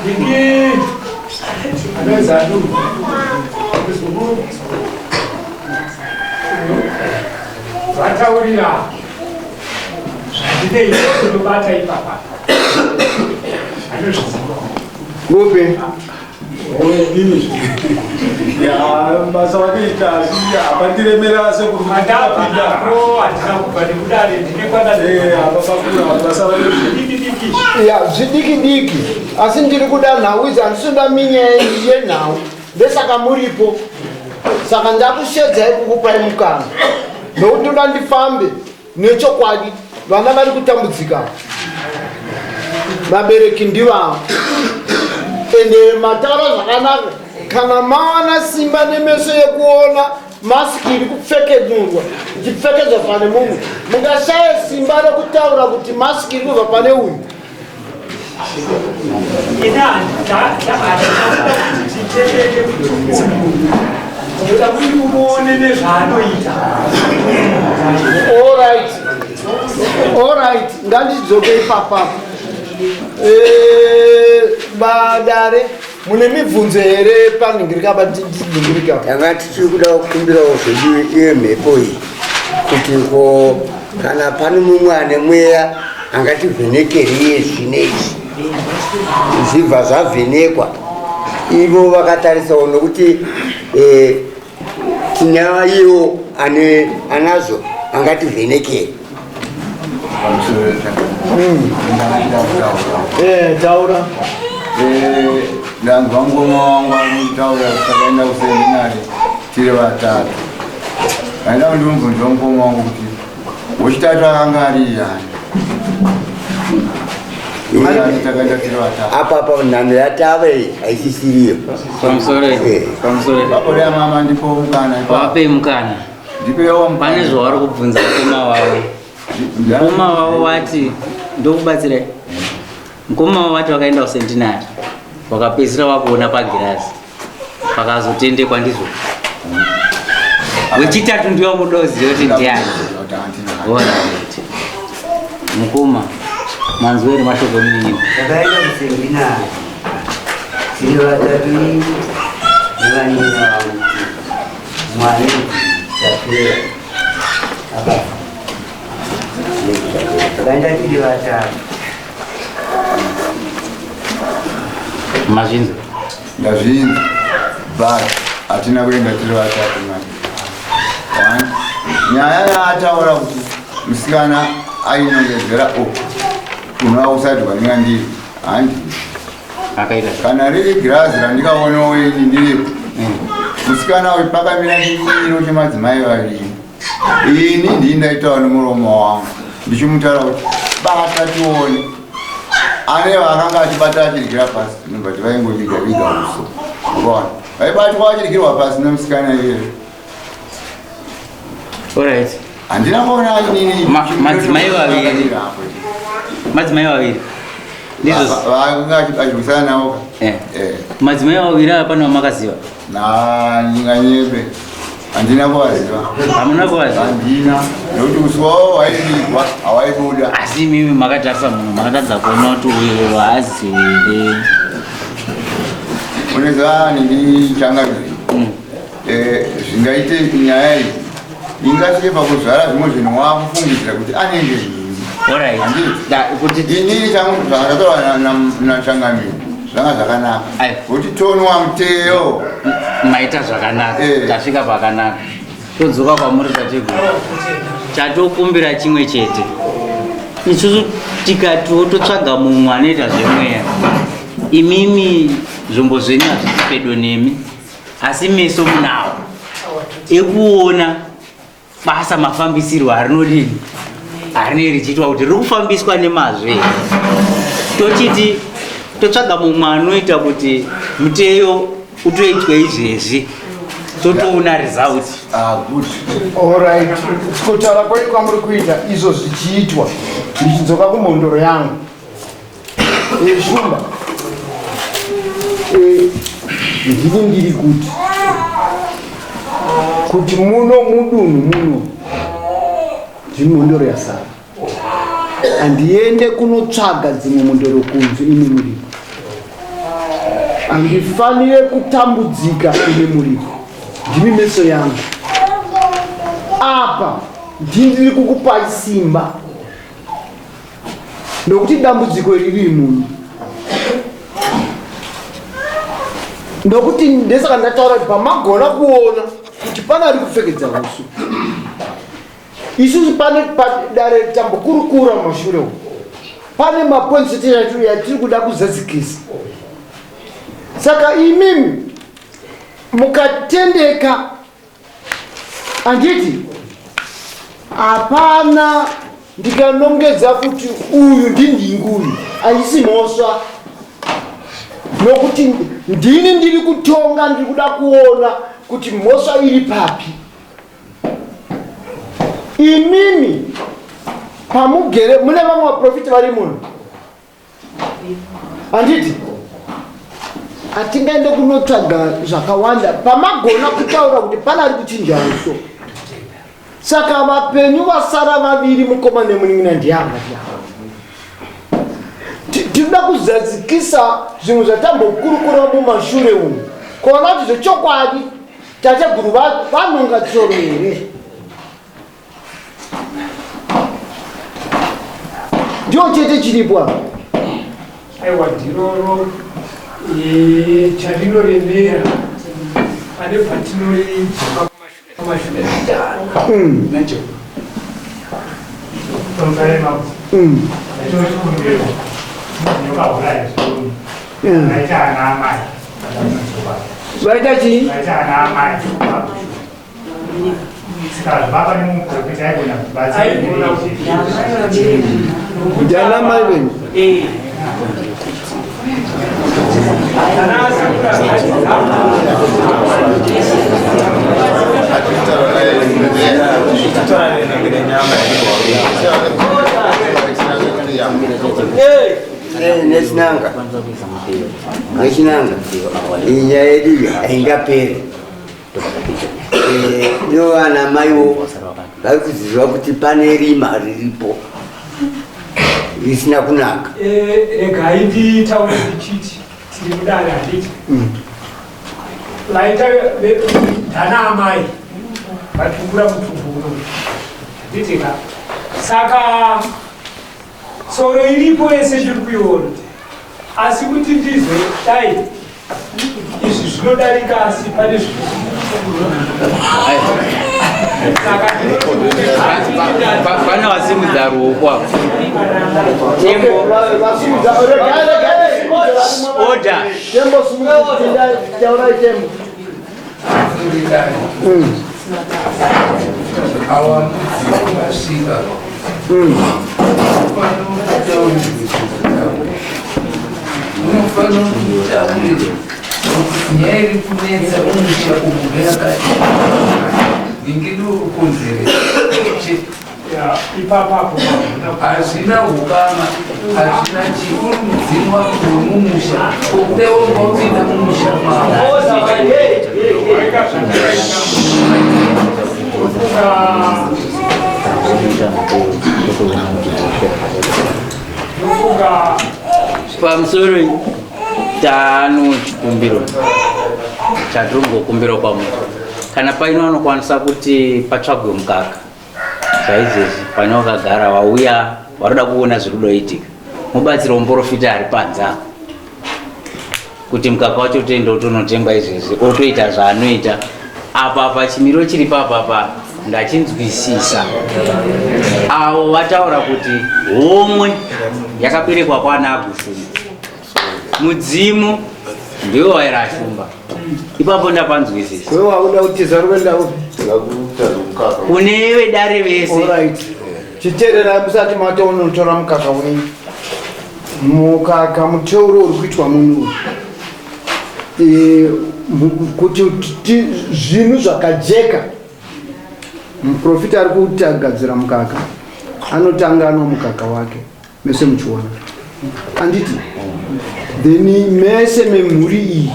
Ndiki anozadu. Vataurira zvandinei kunobata ipapa. Anozviziva. Kupi? Basa vakaita asi hapandiremera sekuru mandapindapo handina kubva nekudare ndine kwandabasa ya zvidiki diki asi ndiri kuda nhau idzi handisi kuda minyaya yenhau ndesaka muripo saka ndakushedzai kukupai mukana nokuti ndoda ndifambe Nechokwadi vana vari kutambudzika, vabereki ndivavo. Ende mataura zvakanaka, kana mawana simba nemeso yekuona masiki iri kupfekenurwa ichipfekedzwa pane mumwe, mungashaye simba rekutaura kuti masiki iri kubva pane uyu. Ndoda kuti umuone nezvaanoita. Alright. Alright, ngandidzoke ipapa. Eh, badare mune mibvunzo here panhingirika pandinhingirika? Tanga tichiri kuda kukumbirawo zvedu iyo mhepo iyi kuti ko kana pane mumwe ane mweya angativhenekeri iye zvino izvi zvibva zvavhenekwa ivo vakatarisawo nokuti eh, tina iwo ane anazvo angativhenekeri Eh, taura eh, ndanzwa ngoma wangu ari kutaura takaenda kuseminari tiri vatatu aenda kundimubvunza mukoma wangu kuti wechitatu akanga ari yani takaenda tiri vatatu apa apa nhano yatava iyi haisisiriyo pamusoro eh. pamusoro pakorea mama ndipo mukana vape mukana ndipewo mukana pane zvavari kubvunza mukoma wavo mukoma wavo wati ndokubatsirai mukoma wavo wati vakaenda kusentinari vakapedzisira vakuona pagirazi pakazotendekwa ndizvo wechitatu ndiwo mudoziva kuti ndiani. Alright. Mukoma. Manzwa here mashoko emunin'ina? Takaenda kuseminari tiri vatatu ini nevanin'ina vangu mwana tapera akafa takaenda tiri vatatu. Mazvinzwa? Ndazvinzwa but hatina kuenda tiri vatatu mani. One, nyaya yaataura kuti musikana ainongedzera uku kunova kusati kwandinga ndiri handi Akaita kana riri girazi randikaonawo ini ndiripo musikana uyu pakamira chimiro chemadzimai vaviri ini ndii ndaitaura nemuromo wangu ndichimutaura kuti bata tione ane vaakanga achibata achidyira pasi but vaingoviga viga uso ukaona vaibatwa vachidyirwa pasi nemusikana iyeye. Alright. Handina kuona inini. Madzimai vaviri. Madzimai vaviri. Ndizvo. Vanga achirwisana navo. Eh. Madzimai vaviri ava pane vamakaziva? Na ndinganyebe. Handina kuvaziva. Hamuna kuvaziva? Handina. Nekuti uso wavo waivigwa hawaibuda. Asi imimi makatarisa munhu makatadza kuona kuti uyu haazi here? Unoziva nini changamire. Zvingaite nyaya iyi ingasvike pakuzvara zvimwe zvinhu wakufungidzira kuti anenge inini changu zvakataurwa nachangamire zvanga zvakanaka kuti tonwa muteyo. Maita zvakanaka, tasvika pakanaka, todzoka kwamuri tateguru. Chatokumbira chimwe chete, isusu tikatiwo totsvaga mumwe anoita zvemweya, imimi zvombo zvenyu hazvisi pedo nemi, asi meso munawo ekuona basa mafambisirwo arinodini arinei richiitwa kuti riri kufambiswa nemazvo here. Tochiti totsvaga mumwe anoita kuti muteyo utoitwe izvezvi, totoona result. Good. Alright, kutaura kwenyu kwamuri kuita izvo zvichiitwa, ndichidzoka kumhondoro yangu. Shumba, ndini ndiri kuti muno mudunhu muno ndimhondoro yasara, handiende kunotsvaga dzimwe mhondoro kunze imi muripo. Handifanire kutambudzika imi muripo, ndimi meso yangu. Apa ndindiri kukupai simba nokuti dambudziko riri muno, nokuti ndesaka ndataura kuti pamagona kuona kuti pane ari kupfekedza usu, isusu pane padare tambokurukura mumashure umu, pane mapoints yatiri kuda kuzadzikisa. Saka imimi mukatendeka, handiti hapana ndikanongedza kuti uyu ndindingi uyu, haisi mhosva, nokuti ndini ndiri kutonga, ndiri kuda kuona kuti mhosva iri papi. Imimi pamugere mune vamwe vaprofita vari muno, handiti hatingaende kunotsvaga zvakawanda pamagona kutaura kuti pane ari kuchinja uso. Saka vapenyu vasara vaviri, mukoma nemunin'ina, ndiava ndiava. Tinoda kuzadzikisa zvimwe zvatambokurukura mumashure umu, kuona kuti zvechokwadi tateguru vanonga tsoro here. Ndio chete chiripo apa. Aiwa, ndiroro charinoremera pane patinoridzoka kumashure Vaita chii? Ndiana mai venyu? Nechinanga, nechinanga, iyi nyaya yedu iyi haingaperi. Ino vana maiwo vari kuziva kuti pane rima riripo. risina kunaka. Eh, regai nditaure ndichiti tiri mudare handiti vaita ndana amai vatukura mutumbu uno handiti ka saka tsoro iripo yese ndiri kuiona asi kuti ndizwe dai izvi zvinodarika asi pane pane vasimudza ruoko apo tembo order Tembo simudza taurai tembo. Awa mudzimu vasvika unofanira kutaurira nyaya iri kunetsa mumusha umu ngeyakati ndingidokukonzeresa ipapapo hazvina ukama hazvina chii uri mudzimu wako wemumusha kokuda wonga upinda mumusha mavo Pamusoro tano chikumbiro chatiri kungokumbira kwamuri kana paine vanokwanisa kuti patsvagwe mukaka saizvezvi pane wakagara wauya waroda kuona zviri kudoitika mubatsiro muporofita ari panze apo kuti mukaka wacho toenda utonotengwa izvezvi otoita zvaanoita apa apa chimiro chiri papapa ndachinzwisisa avo vataura kuti homwe yakaberekwa kwana agushumba mudzimu ndiwo waira shumba ipapo ndapanzwisisa Wewe wakuda kutiza uri kuenda upi? Kune vedare vese. Alright. Chiteererai musati matonotora mukaka wenyu. Mukaka muteuro uri kuitwa munhu uyu. E, kuti zvinhu zvakajeka. Muprofita ari kutagadzira mukaka. Anotanga anwa mukaka wake. Mese muchiona. Anditi? Then mese memhuri iyi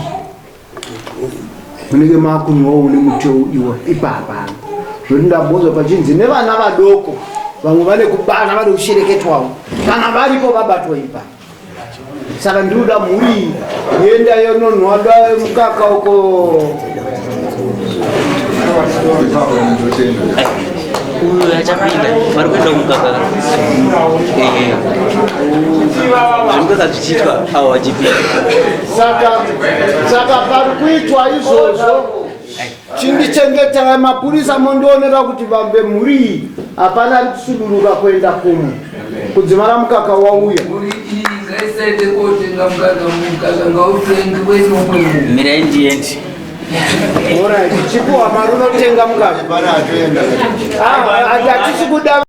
munenge makunwawo nemuteu iwo ipapa zvoti ndambonzwa pachinzi nevana vadoko vamwe vane kubana vane kushereketwawo kana varipo vabatwa ipa saka ndinoda mhuri yenda yononwa da mukaka uko uyo achapinda vari kuenda kumukaka zvimukaka zvichiitwa avo vachipinda saka saka pari kuitwa izvozvo chindichengetai mapurisa mondionera kuti vambe mhuri iyi hapana ari kusuduruka kuenda kumwe kudzimara mukaka wauya ngaisaite kotenga mukaka mukaka ngautengiwe nomwe munhu mirai ndiende Alright, chipuwa mari unotenga mukaka. Ah, hatisi kuda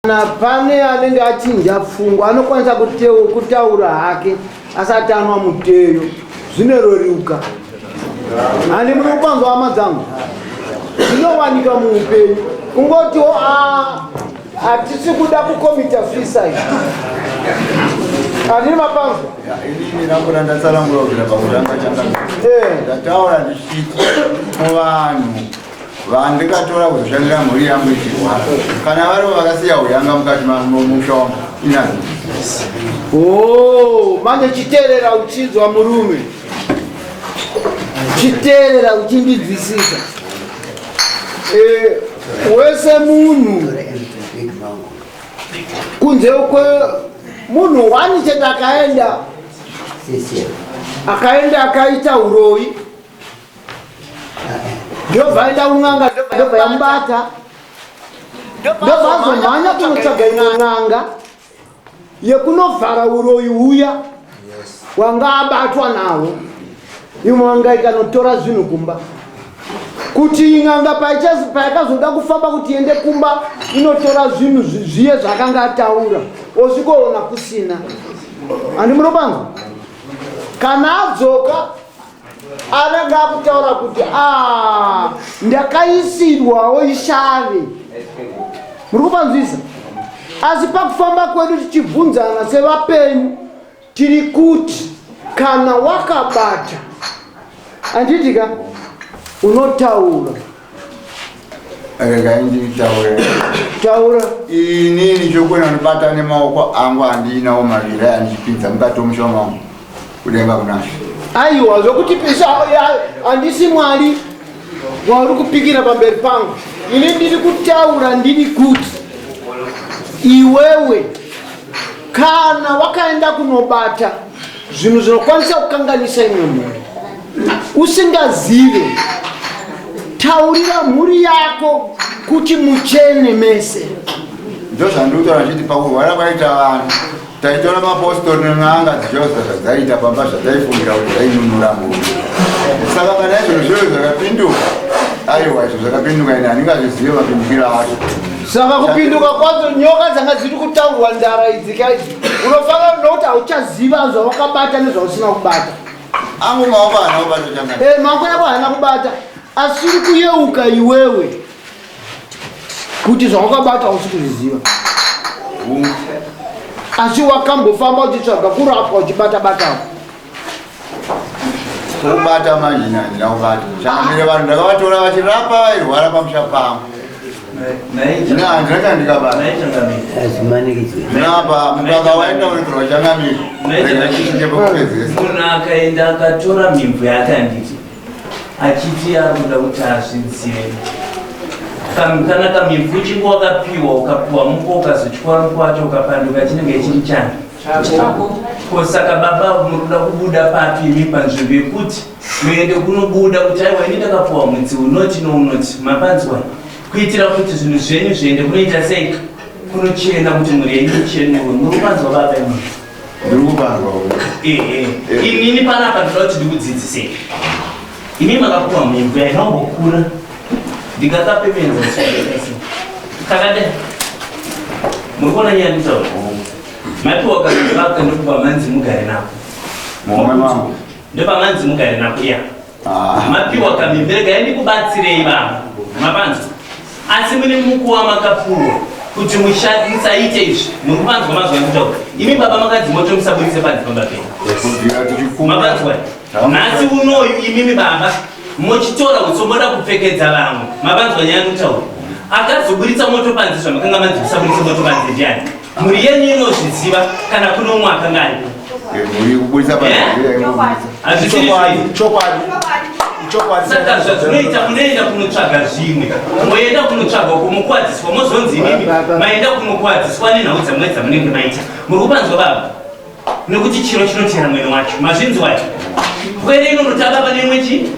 kana pane anenge achinja pfungwa anokwanisa kutaura hake asati anwa muteyo zvineroruka. Handi muri kupanzwa hama dzangu zvinowanika muupenyu kungotiwo ah, hatisi kuda kukomita suicide. Handini mapanzwa? Inini rangu randatsanangura kubvira pakutanga changamire. Ndataura ndichiti muvanhu vandikatora kuzoshandira mhuri yangu ichirwara kana varivo vakasiya huyanga mukati mamusha wangu inani. Oh, manje chiteerera uchinzwa murume. Chiteerera uchindinzwisisa. Eh, wese munhu kunze kwe munhu wani chete akaenda akaenda akaita uroyi ndobva aenda kun'anga ndobva yamubata ndobva azomhanya kunotsvaga imwe n'anga yekunovhara uroyi huya wanga abatwa nawo imwe anga ikanotora zvinhu kumba kuti n'anga payakazoda kufamba kuti iende kumba inotora zvinhu zviye zvakanga ataura osvikoona kusina handi munopanzwa kana adzoka anenge akutaura kuti ah, ndakaisirwawo ishave muri kupanzwisa asi pakufamba kwedu tichibvunzana sevapenyu tiri kuti kana wakabata handiti ka unotaura Regai nditaure. Taura. Inini chokona ndibata nemaoko angu andinawo maviri aya ndichipinza mukati womusha mangu kudenga kunashe. Aiwa, zvokuti pisa handisi Mwari wauri kupikira pamberi pangu. Ini ndiri kutaura ndiri kuti iwewe kana wakaenda kunobata zvinhu zvinokwanisa kukanganisa imwe mhuri usingazive, taurira mhuri yako kuti muchene mese. Ndozvandikutaura ndichiti pakurwara kwaita vanhu taitora mapostori nen'anga dzichioza zvadzaiita pamba zvataifungira kuti zvainunura mhuri. Saka kana izvo zviro zvakapinduka, aiwa izvo zvakapinduka ini handingazvizive mapindukiro acho. Saka kupinduka kwadzo nyoka dzanga dziri kutaurwa nzara idzi kaidzi unofanira nokuti hauchaziva zvawakabata nezvausina kubata. Angu maoko haana kubata changani. Eh, maoko yako haana kubata asi uri kuyeuka iwewe kuti zvawakabata hausi kuzviziva. Asi wakambofamba uchitsvaga kurapwa uchibata batawo. Kubata manje ini handina kubata. Changamire vanhu ndakavatora vachirapa vairwara pamusha pangu. Ini handina chandikabata. Napa mukaka waenda unotorwa changamire. Rega ndisvike pekupedzesa. Munhu akaenda akatora mimvu yake handiti achiti ari kuda kuti azvidzive kana kamimvu uchinge wakapiwa ukapiwa muko ukazotyora muko wacho ukapanduka chinenge chiri chani ko saka baba muri kuda kubuda papi imi panzvimbo yekuti muende kunobuda kuti aiwa ini ndakapiwa mudzi unoti nounoti mapanzwa kuitira kuti zvinhu zvenyu zviende kunoita sei kunochena kuti mhuri yenyu ichenurwe muri kupanzwa baba imi Ndiri kupanzwa. Ehe. Inini panapa ndinoda kuti ndikudzidzisei. Imi makapuwa mimvu yainombokura ndikakapemenza kakadai. Muri kuona nyaya nditaura? Mapiwa kamimvu aka ndokupa manzi mugare nako. Mumwe mangu. Ndopamanzi mugare nako iya. Mapiwa kamimvu regai ndikubatsirei baba. Mapanzwa? Asi mune mukuwa makapuwa kuti musaite izvi. Muri kupanzwa mazwa anditaura. Imi baba makadzi moto musaburitse panze pamba penyu. Mapanzwa? Nhasi unoyu imimi baba mochitora utsi moda kupfekedza vamwe. Mapanzwa nyaya ndikutaura. Akazoburitsa moto panze zvamakanga manzi musaburitse moto panze ndiani? Mhuri yenyu inozviziva kana kune umwe akanga aripo. Mhuri kuburitsa panze. Hazvisiri Chokwadi. Chokwadi. Saka zvazvinoita munoenda kunotsvaga zvimwe, moenda kunotsvaga uko mokuwadziswa, mozonzi imimi maenda kunokuwadziswa nenhau dzamwe dzamunenge maita. Muri kupanzwa baba? Nekuti chiro chinotera mwene wacho. Mazvinzwa here? Pwere inonotamba pane imwe chii?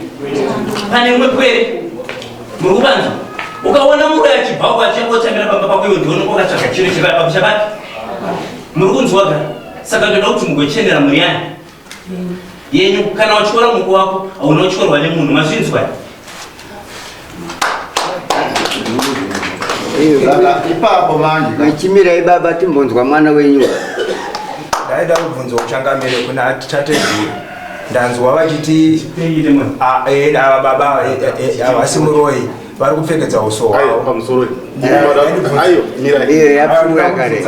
Pane imwe pwere. Muri kupanzwa? Ukaona murume achibva uko achingotambira pamba pako iwe ndiwe unonga wakatsvaga chiro chepamusha pake. Muri kunzwa ka? Saka ndoda kuti mugochenera mhuri yani yenyu. Kana uchityora muko wako hauna kutyorwa nemunhu. Mazvinzwa? Saka ipapo manje Machimirai baba timbonzwa mwana wenyu. Ndaida kubvunza uchangamire kuna tateguru. Ndanzwa vachiti ava baba havasi muroyi vari kupfekedza uso hwavo. Pamusoro. Ayo, mirai. Iyo yapfuura kare.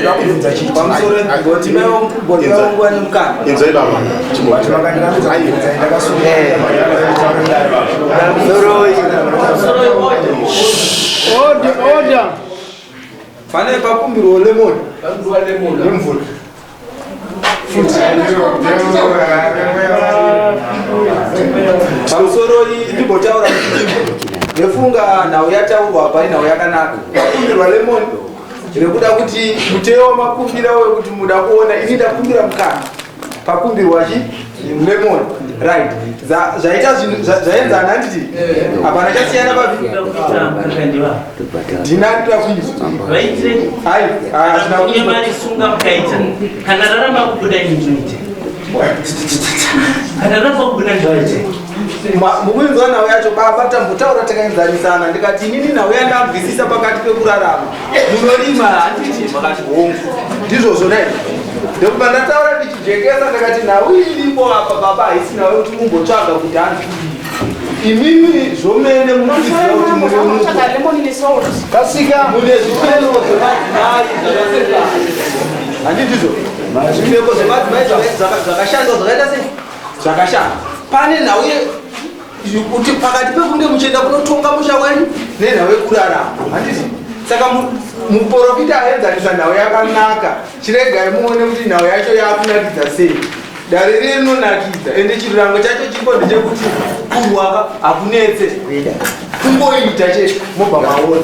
Ndakubvunza chii? Inzwai baba. Order, order. Pane pakumbirwa lemon. Nemvura. Pamusoro ndimbotaura ndefunga nhau yataurwa apa inhau yakanaka. Pakumbirwa lemon rekuda kuti muteo wamakumbira wekuti muda kuona ini ndakumbira mukana pakumbirwa chi lemon right zvaita zvinhu zvaenzana handiti hapana chasiyana papi ndina ndida kuizwa Vaitire. ai hazvina Kunye mari sunga mukaita. Kana raramba kubuda ini ndinoita. Kana raramba kubuda ndinoita. Mukuinzwa nhau yacho baba tambotaura takaenzanisana ndikati inini nhau yandabvisisa pakati pekurarama munorima handiti makati hongu ndizvozvo nai ndokubva ndataura ndichijekesa ndakati nhau iripo apa baba haisi nhau yekuti mumbotsvaga kuti hanzi kudii imimi zvomene munozviziva kuti mune muko Kasika. mune zvipfeko zvemadzimai zvakasekana handitizvo zvipfeko zvemadzimai zvakashandwa zvakaita sei zvakashanda pane nhau Kuti pakati pekunge muchienda kunotonga musha wenyu nenhau yekurarama, handiti? Saka muprofita aenzanisa nhau yakanaka. Chiregai muone kuti nhau yacho yakunakidza sei. Dare riri rinonakidza, ende chirango chacho chiripo ndechekuti kurwa hakunetse, kungoita chete mobva maona.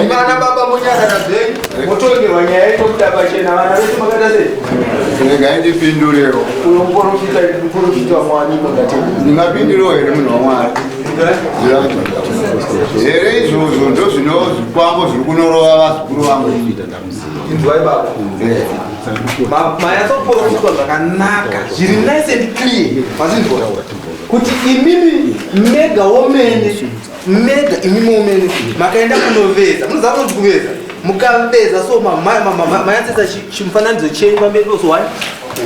Vana baba monyarara zvenyu, motongerwa nyaya inobuda pachena. Vana vese makaita sei? Regai ndipindurewo. Uyo muprofita, muprofita waMwari, mungatenda. Ndingapindurewo here, munhu waMwari? Here izvozvo ndozvino zvikwambo zviri kunorova vazukuru vangu. Inzwai baba, manyatsoprofitwa zvakanaka, zviri nice and clear. Mazinzwa kuti imimi mega womene, mega imimi womene makaenda kunoveza. Munoziva kunonzi kuveza? Mukaveza so manyatsoisa chimufananidzo chenyu pamberi peuso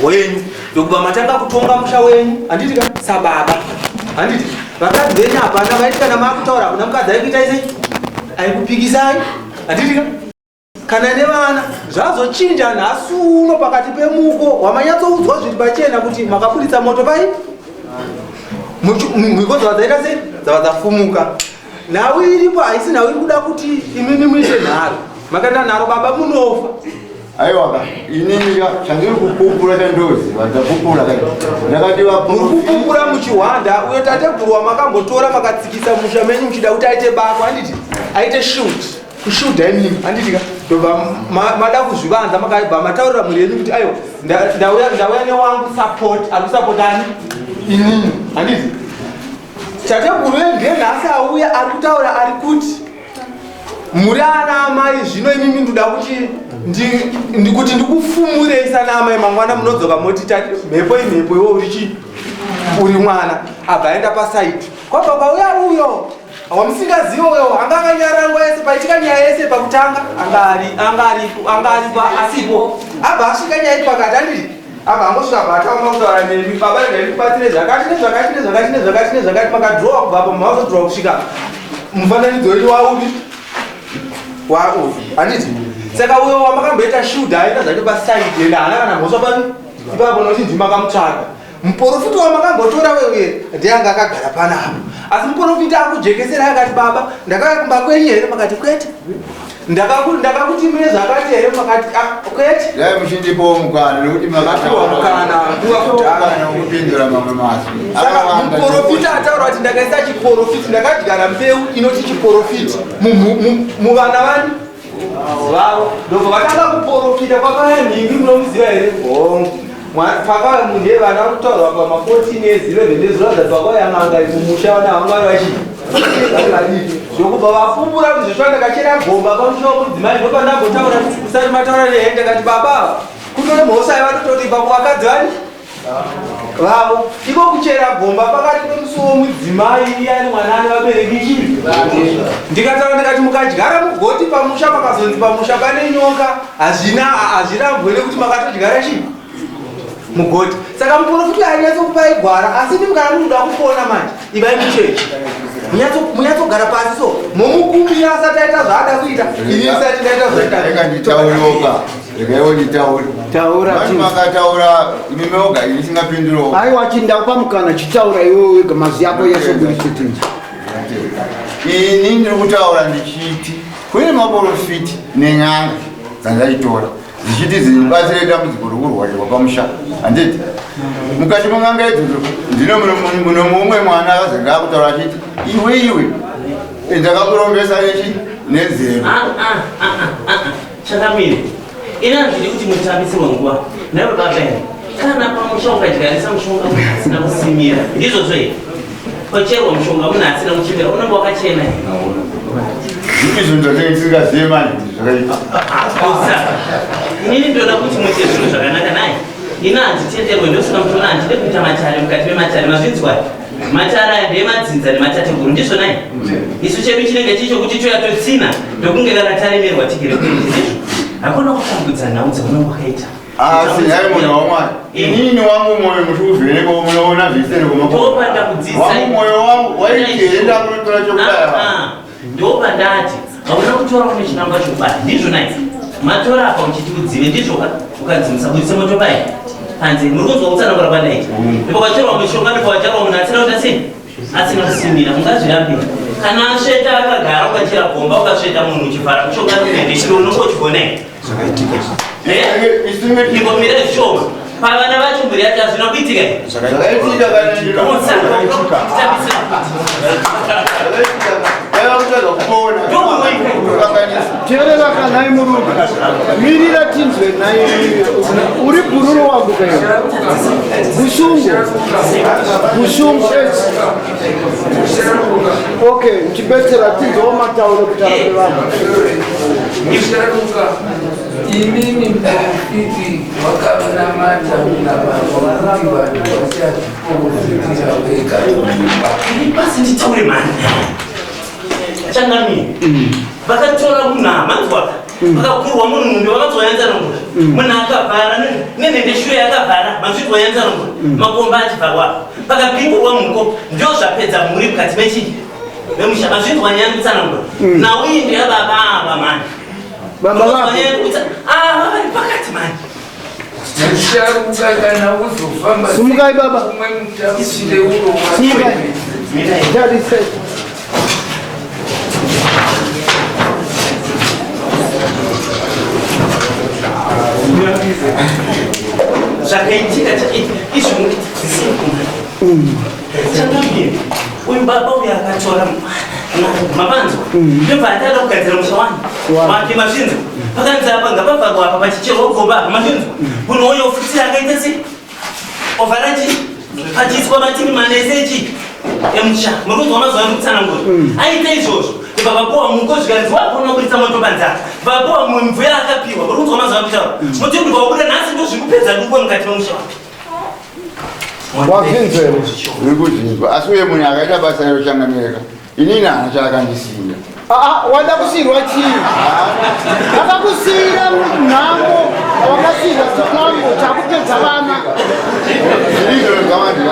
hwenyu, ndokubva matanga kutonga musha wenyu, handiti ka? Sababa, handiti? Vakadzi venyu hapana vaiti kana makutaura, hakuna mukadzi aikuitai sei, aikupikisai, handiti ka? Kana nevana. Zvazochinja nhasi uno pakati pemuko wamanyatsoudzwa zviri pachena kuti makabuditsa moto pai, mhiko dzava dzaita sei, dzava dzafumuka. Nhau iripo haisi nhau iri kuda kuti imimi muite nharo. Makaenda nharo, baba, munofa. Aiwaka, inini chandiri kupupura chandoziva, ndapupura kai, ndakati. Muri kupupura muchihwanda. Uyo tateguru wamakambotora makatsikisa musha menyu muchida kuti aite bako, handiti? Aite shield, kushuda imimi, handiti ka? Ndobva mada kuzvivanza, makabva mataurira mhuri yenyu kuti aiwa, ndauya newangu support, ari kusapotani inini, handiti? Tateguru wendiye nhasi auya, ari kutaura, ari kuti muri ana amai. Zvino imimi ndoda kuti kuti ndikufumurei sana amai. Mangwana munodzoka moti mhepo imhepo, iwe uri chii? Uri mwana. Abva aenda pasaidi, kwabva kwauya uyo wamusingazivi, uyo anga akanyarara nguva yese paitika nyaya yese. Pakutanga anga aripo asipo, abva asvika nyaya iri pakati, handiti? Abva angosvika, bva atauma kutaura nemi, "Baba, regai ndikubatsire zvakati nezvakati nezvakati nezvakati nezvakati." Makadhirowa kubva apo, mazodhirowa kusvika mufananidzo wenyu waupi waupi, handiti? Saka uyo wamakamboita shuda aenda zvake pasaidi, ende haana kana mhosva papi ipapo, nokuti ndimi makamutsvaka. Muprofita wamakambotora wewe ndiye anga akagara panapa, asi muprofita akujekesera akati, "Baba, ndakauya kumba kwenyu here?" Makati, "Kwete." Ndakakuti mune zvakati here?" Makati, "Ah, kwete." Dai muchindipawo mukana, nekuti Makapiwa mukana nguva kudhara. Wekupindura mamwe mazwi. Saka muprofita ataura kuti ndakaisa chiprofiti, ndakadyara mbeu inoti chiprofiti muvana vani vavo, ndobva vatanga kuprofita. Kwakauya nhingi, munomuziva here? Hongu. Pakauya munhu yevana vari kutaurwa pama14 years, 11 years, zvoratidza kuti pakauya n'anga mumusha, vana vanga vari vachii, vari vadiki. Ndokubva vapupura kuti zvisva ndakachera gomba pamusha womudzimai, ndopandambotaura kusati mataura nehe. Ndakati baba kutore mhosva yavatotoripa kuvakadzi vani vavo, iko kuchera gomba pakati pemusuwo womudzimai, iye ari mwana ane vabereki chii. Ndikataura ndikati mukadyara mugoti pamusha, pakazonzi pamusha pane nyoka, hazvina, hazvirambwe nekuti makatodyara chii, mugoti. Saka muprofita anyatsokupai gwara, asi ndimi kana munoda kupona manje, ivai muchechi, munyatsogara pasi so momukumbira asati aita zvaada kuita, ini isati ndaita zvaita. Rega nditaurewoka, regaiwo nditaure. Taura. Vanhu makataura imi moga, ini singapindurewo. Aiwa, chindakupa mukana, chitaura iwewe wega, mazwi ako yasoburitsetinzi. Ini ndiri kutaura ndichiti kune maprofiti nen'anga dzandaitora dzichiti dzibatsire dambudziko rokurwarirwa pamusha, handiti? Mukati men'anga idzodzo ndino muno mumwe mwana akazenge akutaura achiti, "Iwe, iwe, ndakakurombesa nechi nenzeve." Chakamire, ini handidi kuti mutambise manguva naiwe baba here. Kana pamusha ukadyarisa mushonga munhu asina kusimira, ndizvozvo here? Pacherwa mushonga munhu asina kuchemera, unenge wakachena here? Izvo ndatenge tisingazive manje kuti zvakaita. Saka inini ndoda kuti muite zvinhu zvakanaka naye. Ini handitenderwe, ndosina muchiona, handide kuita matare mukati mematare. Mazvinzwa? Matare aya ndeemadzinza nematateguru, ndizvo nai? Isu chedu chinenge chicho kuti toya totsina ndokunge kana taremerwa tigere kuende, ndizvo? Hakuna kutambudza nhau dzaunenge wakaita. Asi nhai munhu waMwari, inini wangu mwoyo muti kuvheneka, munoona zvese. Ndopanda. Wangu mwoyo wangu waiti here ndakunotora chokudaya? Ndopandati hauna kutora une chinangwa chokubata, ndizvo nai? Matora apa uchiti udzive, ndizvo ka? Ukanzi musabudise moto pai panze. Muri kunzwa kutsanangura kwandaita? Ndipo kwacherwa mushonga, ndipo wacherwa munhu asina kuita sei. Asina kusimira ungazvirambira. Kana asveta akagara ukachera gomba ukasveta munhu uchivhara mushonga kunende chiro unongochigona here? Ingomira zvishoma. Pavana vacho mhuri yacho hazvina kuitika here? Zvakaitika Teerera kanai murume, mirira tinzwe nai. Uri bhururu wangu kai? Bushungu, bushungu. Okay, chibetsera tinzwewo matauro kutaura kwevanhu. Musharuka, imimi muprofiti wakanamata kunamata kuti vanhu vachazviprofitira vega. Basi nditaure mhani. Changamire. Vakatora munhu hamanzwa. Vakakurwa munhu munhu vakanzwa yanzanongura. Munhu akavhara nenhendeshure yakavhara manzwirwa yanzanongura. Makomba achivharwa. Pakapingurwa muko ndio zvapedza mhuri mukati mechii. Memusha mazvinzwa nyaya kutsanangura. Nhau iyi ndeyababa ava mhani. Baba vako. Ava vari pakati mhani. Musharuka kana uzofamba Simukai baba. umwe mutambire uro Simukai. Daddy said. Zvakaitika izvi mukuti Changamire, uyu baba uyu akatora mavanzwa ndobva atada kugadzira musha wani wake mazvinzwa pakanzi apa ngapavharwa apa pachicherwa gomba apa mazvinzwa munhu uyo futi akaita sei ovhara chi pachiiswa matini manese echi emusha muri kunzwa mazuva ari kutsanangura aita izvozvo ndobva vapuwa muko zvikanzi wakona kuburitsa moto panze apa vapuwa mvura akapiwa muri kunzwa mazuva ari kutaura moto ndobva wabuda nhasi ndozvikupedza dukwe mukati memusha wake Wazvinzwa Uri kuzvinzwa asi uye munhu akaita basa iro changamireka inini haana chaakandisiya. Aa, wada kusiyirwa chii? Akakusiyira nhamo, wakasiyirwa chikwambo chakupedza vana. Zvirizvo zvakawandira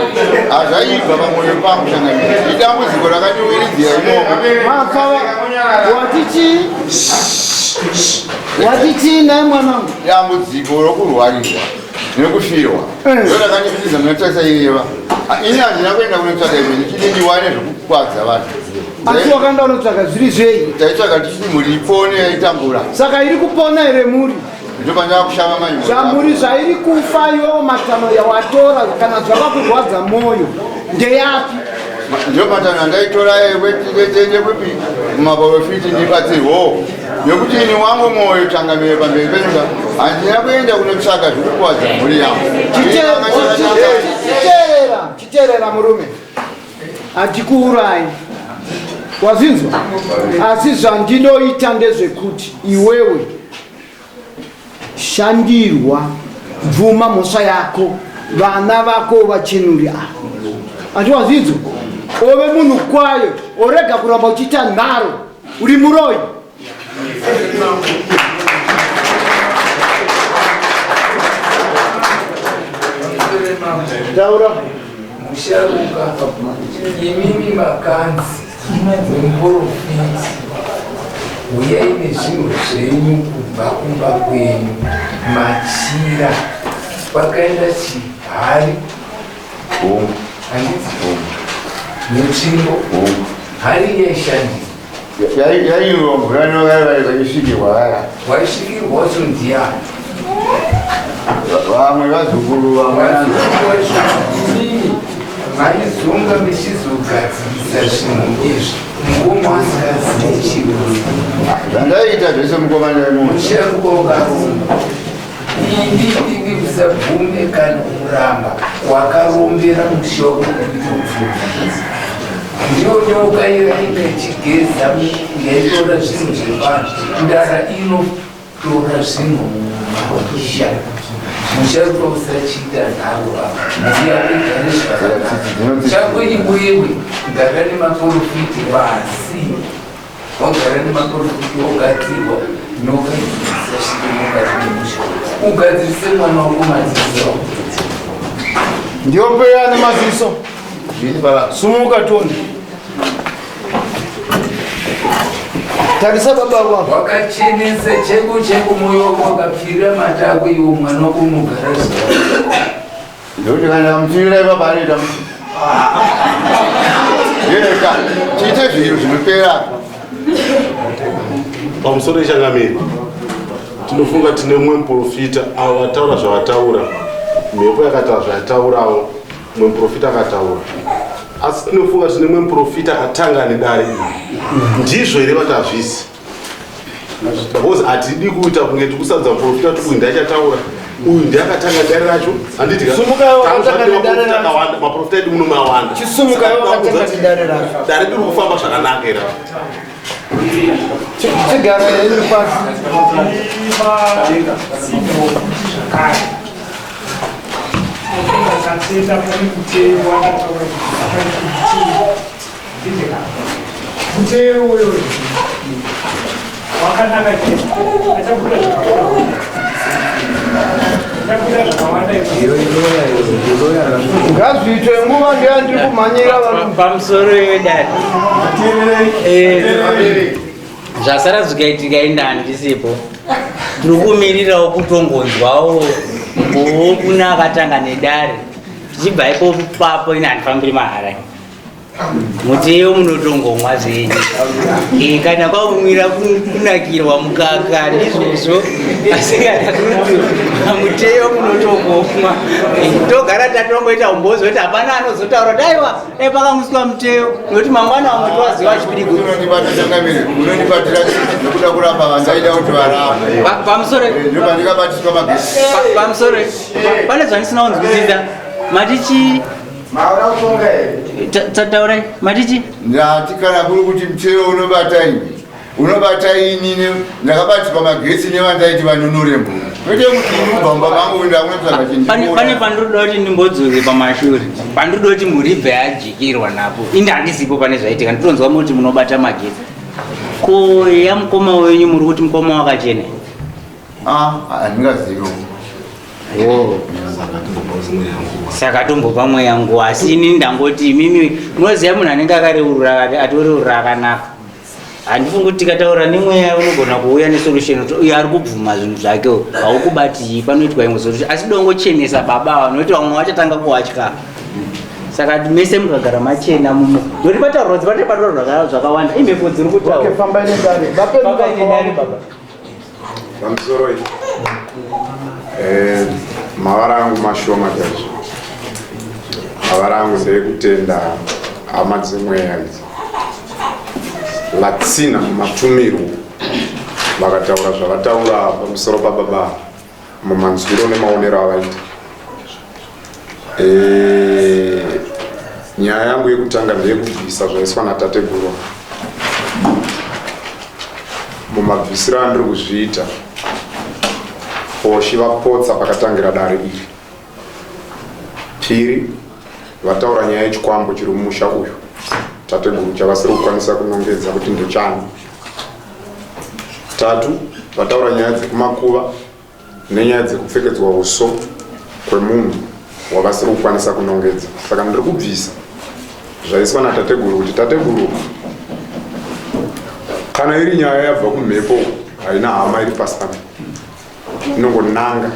hazvaibva pamwoyo pangu changamire. Idambudziko rakandiwiridzira imomo. Mapfava, wati chii? Wati chii nhai mwanangu? Dambudziko rokurwarirwa nekufirwa ndo rakandipitiza munotsvakisa ireva. Ini handina kuenda kunotsvaka izvo ndichiti ndiwane zvokukwadza vanhu. Asi wakaenda unotsvaka zviri zvei? Taitsvaka tichiti mhuri ipone yaitambura. Saka iri kupona here mhuri? Ndopandava kushama manje. Zvamhuri zvairi kufa iwewo matano yawatora kana zvavakurwadza mwoyo ndeyapi? Ndiyo matano andaitora kwetende kwepi mumaporofiti ndibatsirwewo nekuti ini wangu mwoyo changamire pamberi penyika handina kuenda kunotsvaka zvekukuvadza mhuri yangu. Chiteerera, chiteerera murume. Handikuurayi. Wazvinzwa? Asi zvandinoita ndezvekuti iwewe shandirwa, bvuma mhosva yako, vana vako vachenuri ava. Ati wazvinzwa? Ove munhu kwayo, orega kuramba uchiita nharo, uri muroyi. Taura. Musharuka, imimi makanzi muprofiti, uyai nezvinhu zvenyu kubva kumba kwenyu, machira kwakaenda chihari handiti netsvimbo hari yaishandiswa Yaiwa mvura vaisvikirwa vaya. Waisvikirwa wacho ndiani? Vamwe vazukuru vamwe Imimi maizonga mechizogadzirisa zvinhu izvi mukoma asingazivi chiro. Zvandaiita zvese mukoma ndaimuona. Musharuka wakaromba. Ini ini usabvume kana kuramba wakarombera musha wako kuti upfume. Ndiyo nyoka yainga ichigeza yaitora zvinhu zvevanhu. Ndara inotora zvinhu mumaisha. Musharuka usachiita nharo apa. Mhuri yako igare zvakanaka. Chako iwewe gara nemaporofiti pasi. Wagara nemaporofiti wogadzirwa nyoka idzi dzisasvike mukati memusha. Ugadzirise mwana wako maziso. Ndiyopeya nemaziso. Sumuka tione. Tarisa baba wako. Wakachenesa cheko cheko moyo wako wakapfirira matako iwo mwana wako unogara zvakanaka. Ndokuti kana mupfirira ipapa anoita Yeka, tiite zvinhu zvinopera. Pamusoro yechangamire, tinofunga tine mumwe muprofita avo vataura zvavataura, mhepo yakataura zvayataurawo, mumwe muprofita akataura. Asi tinofunga tine mumwe muprofita akatanga nedare iri. Ndizvo here vati hazvisi? Because hatidi kuita kunge tikusadza muprofita kuti uyu ndiachataura, uyu ndiye akatanga dare racho. Handiti ka? Sumuka iwe wakatanga nedare racho. Akawanda, maprofita edu muno mawanda. Chisumuka iwe wakatanga nedare racho. Dare riri kufamba zvakanaka here? Chigara henyu pasi. Mutero uyo wakanaka chete achabuda zvakawanda achabuda zvakawanda. Ngazviitwe nguva ndiya ndiri kumhanyira varume. Pamusoro yedare. Zvasara zvikaitika inda handisipo. Tiri kumirirawo kutongonzwawo mbowo kuna akatanga nedare. Tichibva ipo papo ini handifambiri mahara. Muteyo munotongomwa zvenyu. Eh, kana kwaumwira kunakirwa mukaka ndizvozvo, asi kana kuti muteyo munotongomwa. Eh, togara tatongoita umbozi wekuti hapana anozotaura kuti aiwa dai pakamuswa muteyo, nokuti mangwana vamwe tovaziva vachipirigwa. Unondibata changamire, unondibatira nekuda kurapa vandaida kuti varapwe. Pamusoro Ndopandikabatiswa magetsi. Pamusoro pane zvandisina kunzwisisa. Mati chii? Taurai, mati chii? Ndati kana kuri kuti mutero unobata ini, unobata ini ndakabatiswa magetsi nevandaiti vanunure mvura. Kwete kuti ini kubva mumba mangu ndakunotsvaga chinhu. Pane pandinoda kuti ndimbodzoke pamashure, pandinoda kuti mhuri ibve yajikirwa napo. Ini handisipo pane zvaitika, ndinotonzwa muti munobata magetsi. Ko yamukoma wenyu muri kuti mukoma wakachena? Ah, handingazivi. Oh. Saka tombopa mweya nguva, asi ini ndangoti imimi munoziva munhu anenge akareurura atoreurura akanaka. Handifungi kuti tikataura nemweya unogona kuuya nesolution kuti uyu ari kubvuma zvinhu zvake uyu, haukubatii, panoitwa imwe solution. Asi dongochenesa baba ava nokuti vamwe vachatanga kuvatya. Saka mese mukagara machena mumo nokuti pataurwa pataurwa zvakawanda, imhepo dziri kutaura. Okay, fambai nedare. Vape Fambai nedare baba. Pamusoro iyi mavara angu mashoma chaizvo. Mavara angu ndeyekutenda hama dzemweya idzi vatsina matumirwo vakataura zvavataura pamusoro pababa mumanzwiro nemaonero avaita. Nyaya yangu yekutanga ndeyekubvisa zvaiswa natateguru mumabvisiro andiri kuzviita. Poshi vapotsa pakatangira dare iri. Piri vataura nyaya yechikwambo chiri mumusha uyu tateguru chavasiri kukwanisa kunongedza kuti ndechani. Tatu vataura nyaya dzekumakuva nenyaya dzekupfekedzwa uso kwemunhu wavasiri kukwanisa kunongedza. Saka ndiri kubvisa zvaiswa natateguru kuti tateguru kana iri nyaya yabva kumhepo haina hama iri pasi pano, inongonanga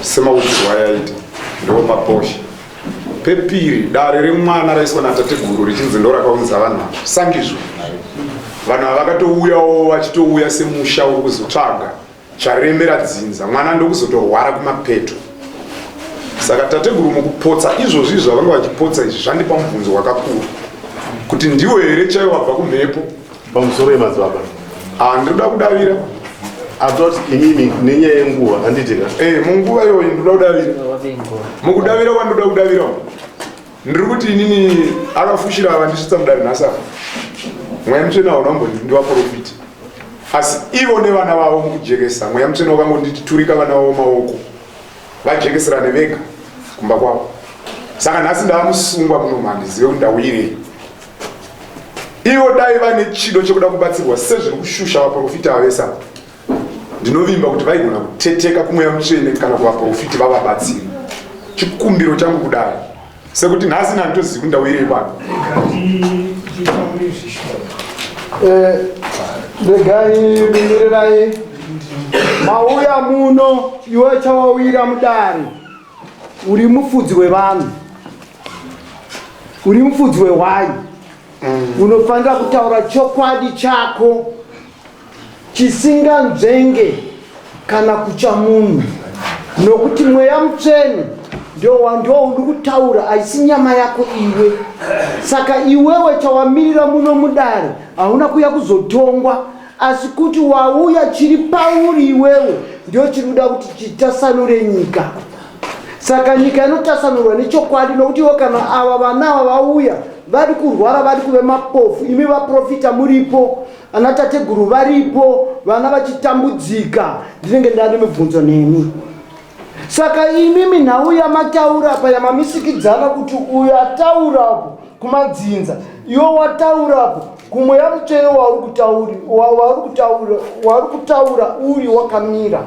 semaudzirwo ayaita ndopaposha. Pepiri dare remwana raiswa natateguru richinzi ndo rakaunza vanhu ava, sandizvo vanhu ava vakatouyawo vachitouya semusha uri kuzotsvaga charemera dzinza, mwana ndokuzotorwara kumapeto. Saka tateguru mukupotsa izvozvi izvi zvavanga vachipotsa izvi zvandipa mubvunzo wakakura kuti ndiwo here chaiwo wabva kumhepo. Pamusoro yemadzibaba. Ah, ndinoda kudavira. Atoti imimi nenyaya yenguva handiti ka? Munguva iyoyi ndinoda kudavira. Mukudavira kwandinoda kudavira ndiri kuti inini akafushira ava ndisvitsa mudare nhasi apa. Mweya mutsvene hauna kumbonditi ndivaprofiti, asi ivo nevana vavo mukujekesa mweya mutsvene wakangonditi turika vana vavo maoko vajekeserane vega kumba kwavo. Saka nhasi ndava musungwa muno, handizive kuti ndawirei. Ivo dai vane chido chekuda kubatsirwa sezviri kushusha vaprofita vavesa, ndinovimba kuti vaigona kuteteka kumweya mutsvene kana kuvaprofiti vavabatsiri. Chikumbiro changu kudai sekuti nhasi nanditozivi kuti ndawirei pano. Regai mirirai mauya muno, iwe chawawira mudare uri mufudzi wevanhu, uri mufudzi wehwai. Unofanira kutaura chokwadi chako chisinganzvenge kana kutya munhu, nokuti mweya mutsvene ndio uri kutaura, haisi nyama yako iwe. Saka iwewe chawamirira muno mudare hauna kuya kuzotongwa, asi kuti wauya chiri pauri iwewe ndio chiri kuda kuti chitasanure nyika. Saka nyika inotasanurwa nechokwadi, nokuti iwe kana ava vana ava vauya vari kurwara, vari kuve mapofu, imi vaprofita muripo, ana tateguru varipo, vana vachitambudzika, ndinenge ndane mibvunzo nemi. Saka imimi nhau yamataura apa yamamisikidzana kuti uyo ataurapo kumadzinza, iwe wataurapo kumweya mutsvene wauri kutaura uri wakamira,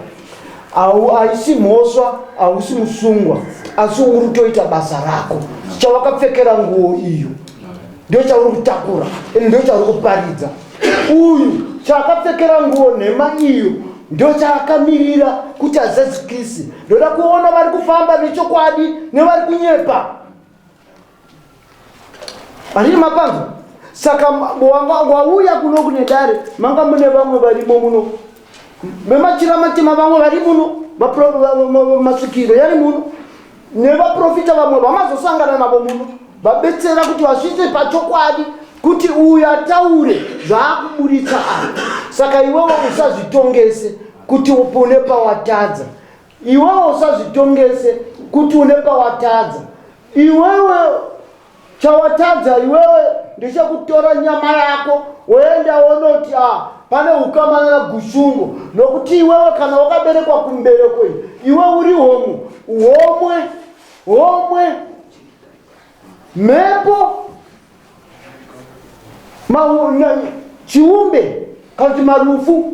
haisi mhosva, hausi musungwa, asi uri kutoita basa rako. Chawakapfekera nguo iyo ndio chauri kutakura, ende ndio chauri kuparidza. Uyu chaakapfekera nguo nhema iyo ndio chaakamirira kuti azadzikise. Ndoda kuona vari kufamba nechokwadi nevari kunyepa. Handini mapanzwa? Saka wauya kuno kune dare, manga mune vamwe varimo muno vemachira matema, vamwe vari muno, masvikiro yari muno, nevaprofita vamwe vamazosangana navo muno, vabetsera kuti vasvitse pachokwadi kuti uyu ataure zvaakuburitsa apa. Saka iwewe usazvitongese kuti une pawatadza. Iwewe usazvitongese kuti une pawatadza. Iwewe chawatadza iwewe ndechekutora nyama yako woenda wonoti a pane ukama nana Gushungo, nokuti iwewe kana wakaberekwa kumbereko iyi, iwe uri homwe, homwe, homwe, mhepo, chiumbe kana kuti marufu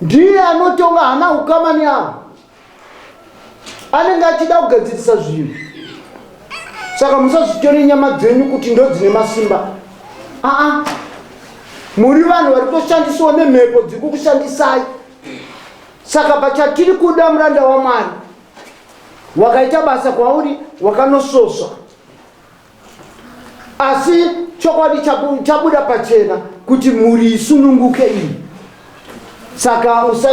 ndiye anotonga, hana ukama neavo anenge achida kugadzirisa zvinhu. Saka musazvitore nyama dzenyu kuti ndo dzine masimba. Aa, muri vanhu vari kutoshandiswa nemhepo dziri kukushandisai. Saka pachatiri kuda muranda waMwari wakaita basa kwauri wakanososwa, asi chokwadi chabuda pachena kuti mhuri isununguke iyi. Saka usa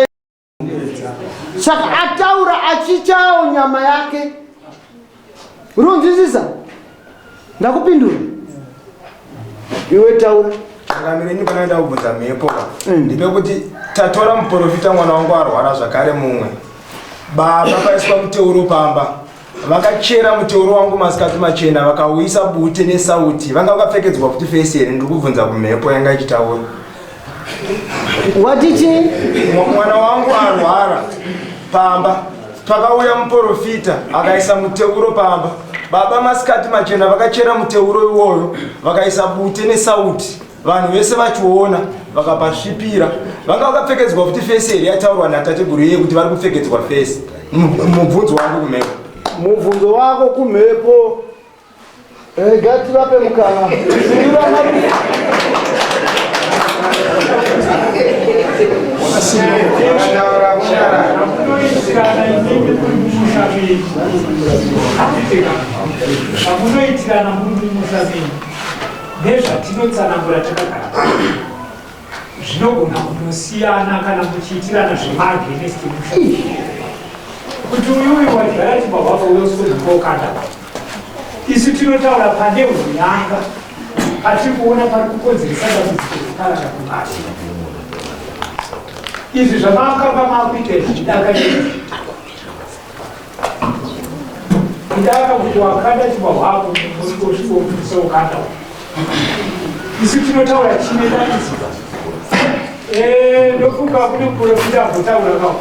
saka ataura achichawo nyama yake. Uri kunzwisisa? Ndakupindura iwe, taura. Changamire, kana enda kubvunza mhepo ndepekuti tatora muprofita, mwana wangu arwara zvakare mumwe. Baba paiswa muteuro pamba, vakachera muteuro wangu masikati machena, vakauisa bute nesauti, vanga vakapfekedzwa futi fesi here? Ndiri kubvunza kumhepo yanga ichitaura. Watichi? Mwana wangu arwara pamba, pakauya muprofita akaisa muteuro pamba. Baba masikati machena vakachera muteuro iwoyo, vakaisa bute nesauti, vanhu vese vachiona, vakapasvipira. Vanga vakapfekedzwa futi fesi here yataurwa natateguru iye kuti vari kupfekedzwa fesi? Mubvunzo wangu kumhepo. Mubvunzo wako kumhepo. Rega tivape mukana. Pindura Marufu. Amunoitirana imimi muri mumusha menyu, amunoitirana muri mumusha menyu nezvatinotsanangura takagara zvinogona kunosiyana kana muchiitirana zvemagenest musha, kuti uyu uyu wadyara chibaba uyosozikokanda. Isu tinotaura pane unyanga patiri kuona pari kukonzeresa dambudziko rekuparara kwevana. Izvi zvamakanga makuita izvi zvidaka izvi idaka kuti wakanda chibwa hwako usvikousvikoubudisa ukanda. Isu tinotaura chine dambudziko. Ndofunga kune muprofita ambotaura kawo,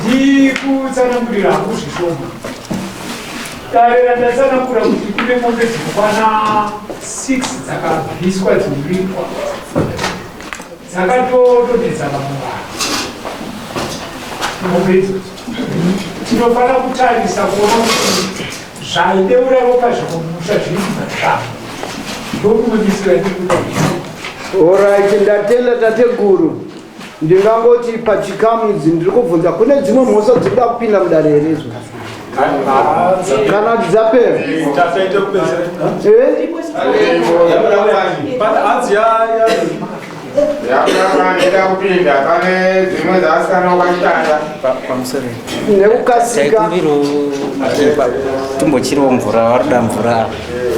ndikutsanangurira hangu zvishoma. Dare randatsanangura kuti kune mombe dzinokwana 6 dzakabviswa dzinoripwa, dzakatodonhedza vamwe vanhu. Mombe idzodzo tinofanira kutarisa kuona kuti zvaideura ropa zvemumusha zviri kubva zvavo, ndokumwe misiro yatiri kuita. Alright, ndatenda tateguru. Ndingangoti pachikamu idzi ndiri kubvunza, kune dzimwe mhosva dziri kuda kupinda mudare here izvo? Kana kuti dzapera? Yakuda kupinda pane dzimwe dzasikana wakashanda. Nekukasika. Timbochiriwo mvura, varuda mvura,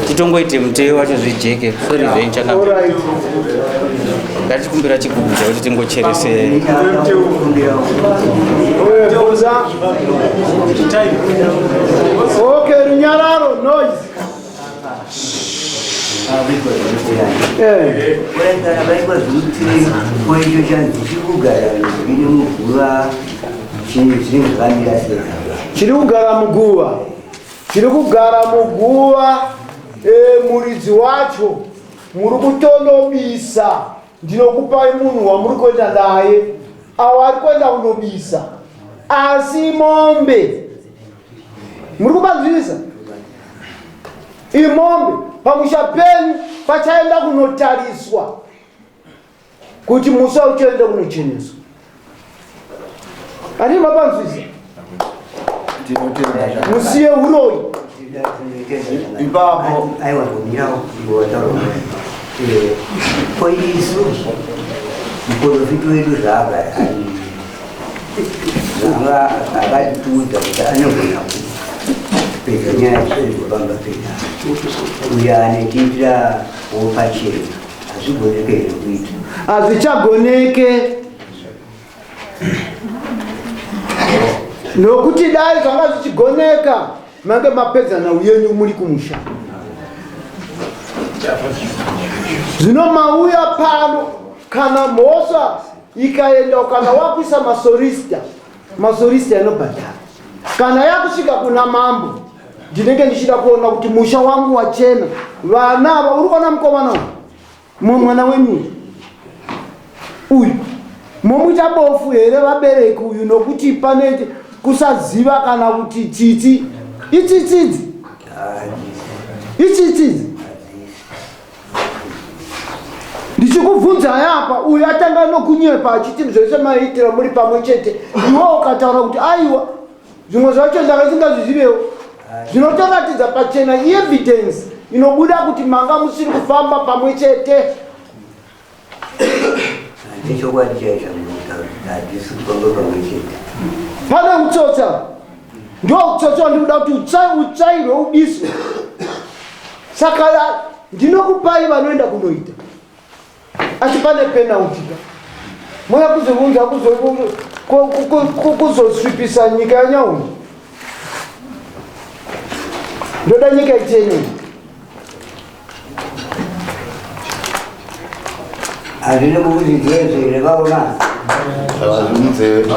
titongoite muteyo wacho zvijeke. Sori zvenyu chaka ngatikumbira chigubhu chakuti tingocherese. Bvunza. Okay, runyararo, noise. Kana vaitwa zvemutiri koicho chanzi chiri kugara zviri muguva, chinhu zvinenge zvakamira sei? Chiri kugara muguva, chiri kugara muguva, muridzi wacho muri kutondobisa. Ndinokupai munhu wamuri kuenda naye, awo ari kuenda kunobisa, asi mombe muri kupanzwisa imombe pamusha penyu pachaenda kunotariswa kuti musa uchaenda kunocheneswa. Handii mapanzwisa? Musiye uroyi. Ipapo. Aiwa, mirawo wataura. Ko isu muprofiti wedu zvaaka zvanga akatiudza kuti anogona kupedza nyaya dzezvekufamba peda uyo anetiitira wo pachena, hazvigoneke here kuita? Hazvichagoneke, nokuti dai zvanga zvichigoneka mange mapedza nhau yenyu muri kumusha. Zvino mauya pano, kana mhosva ikaenda, kana wakuisa masolicitor, masolicitor anobhadhara. Kana yakusvika kuna mambo, ndinenge ndichida kuona kuti musha wangu wachena. Vana ava, uri kuona mukomana uyu, mwana wenyu uyu, uyu momuita bofu here vabereki uyu? Nokuti pane kusaziva kana kuti tsitsi, itsitsidzi, itsitsidzi. Ndichikubvunzai apa, uyu atanga nokunyepa achiti zvese maiitira muri pamwe chete. Iwe ukataura kuti aiwa, zvimwe zvacho ndakasingazvizivewo, zvinotoratidza pachena evidence inobuda kuti manga musiri kufamba pamwe chete. Handichokwadi chaicho munotaura, hatisi kufamba pamwe chete. Pane utsotsa, ndo utsotsa wandikuda kuti utsvairwe, ubiswe. Saka ndinokupai vanoenda kunoita, asi pane penalty ka moya kuzovunza kuzosvipisa nyika yaNyauni. Ndoda nyika ichene. Hazvina kukudzidzezvo here vaona? Hazvimunzeve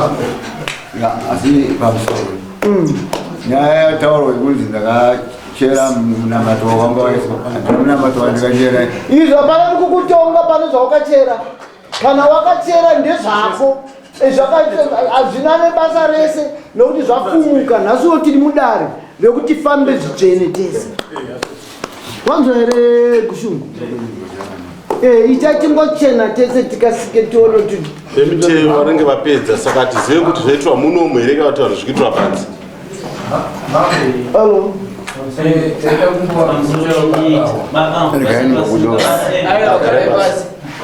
asi pamusoro nyaya yataurwa yekunzi ndakachera munamato wanga waiswa, handina munamato wandikachera. Izvo hapana kukutonga pane zvawakachera. Kana wakachera ndezvako, hazvina nebasa rese nokuti zvafumuka. Nhasiwo tiri mudare rekuti fambe zvitsvene tese. Wanzwa here, Gushungu? Itai tingochena tese, tikasike tione kuti Vemiteyo vanenge vapedza, saka hatizive kuti zvaitwa munomu here kana kuti vanhu zvikuitwa panze. Alo. Regai ndikubuda.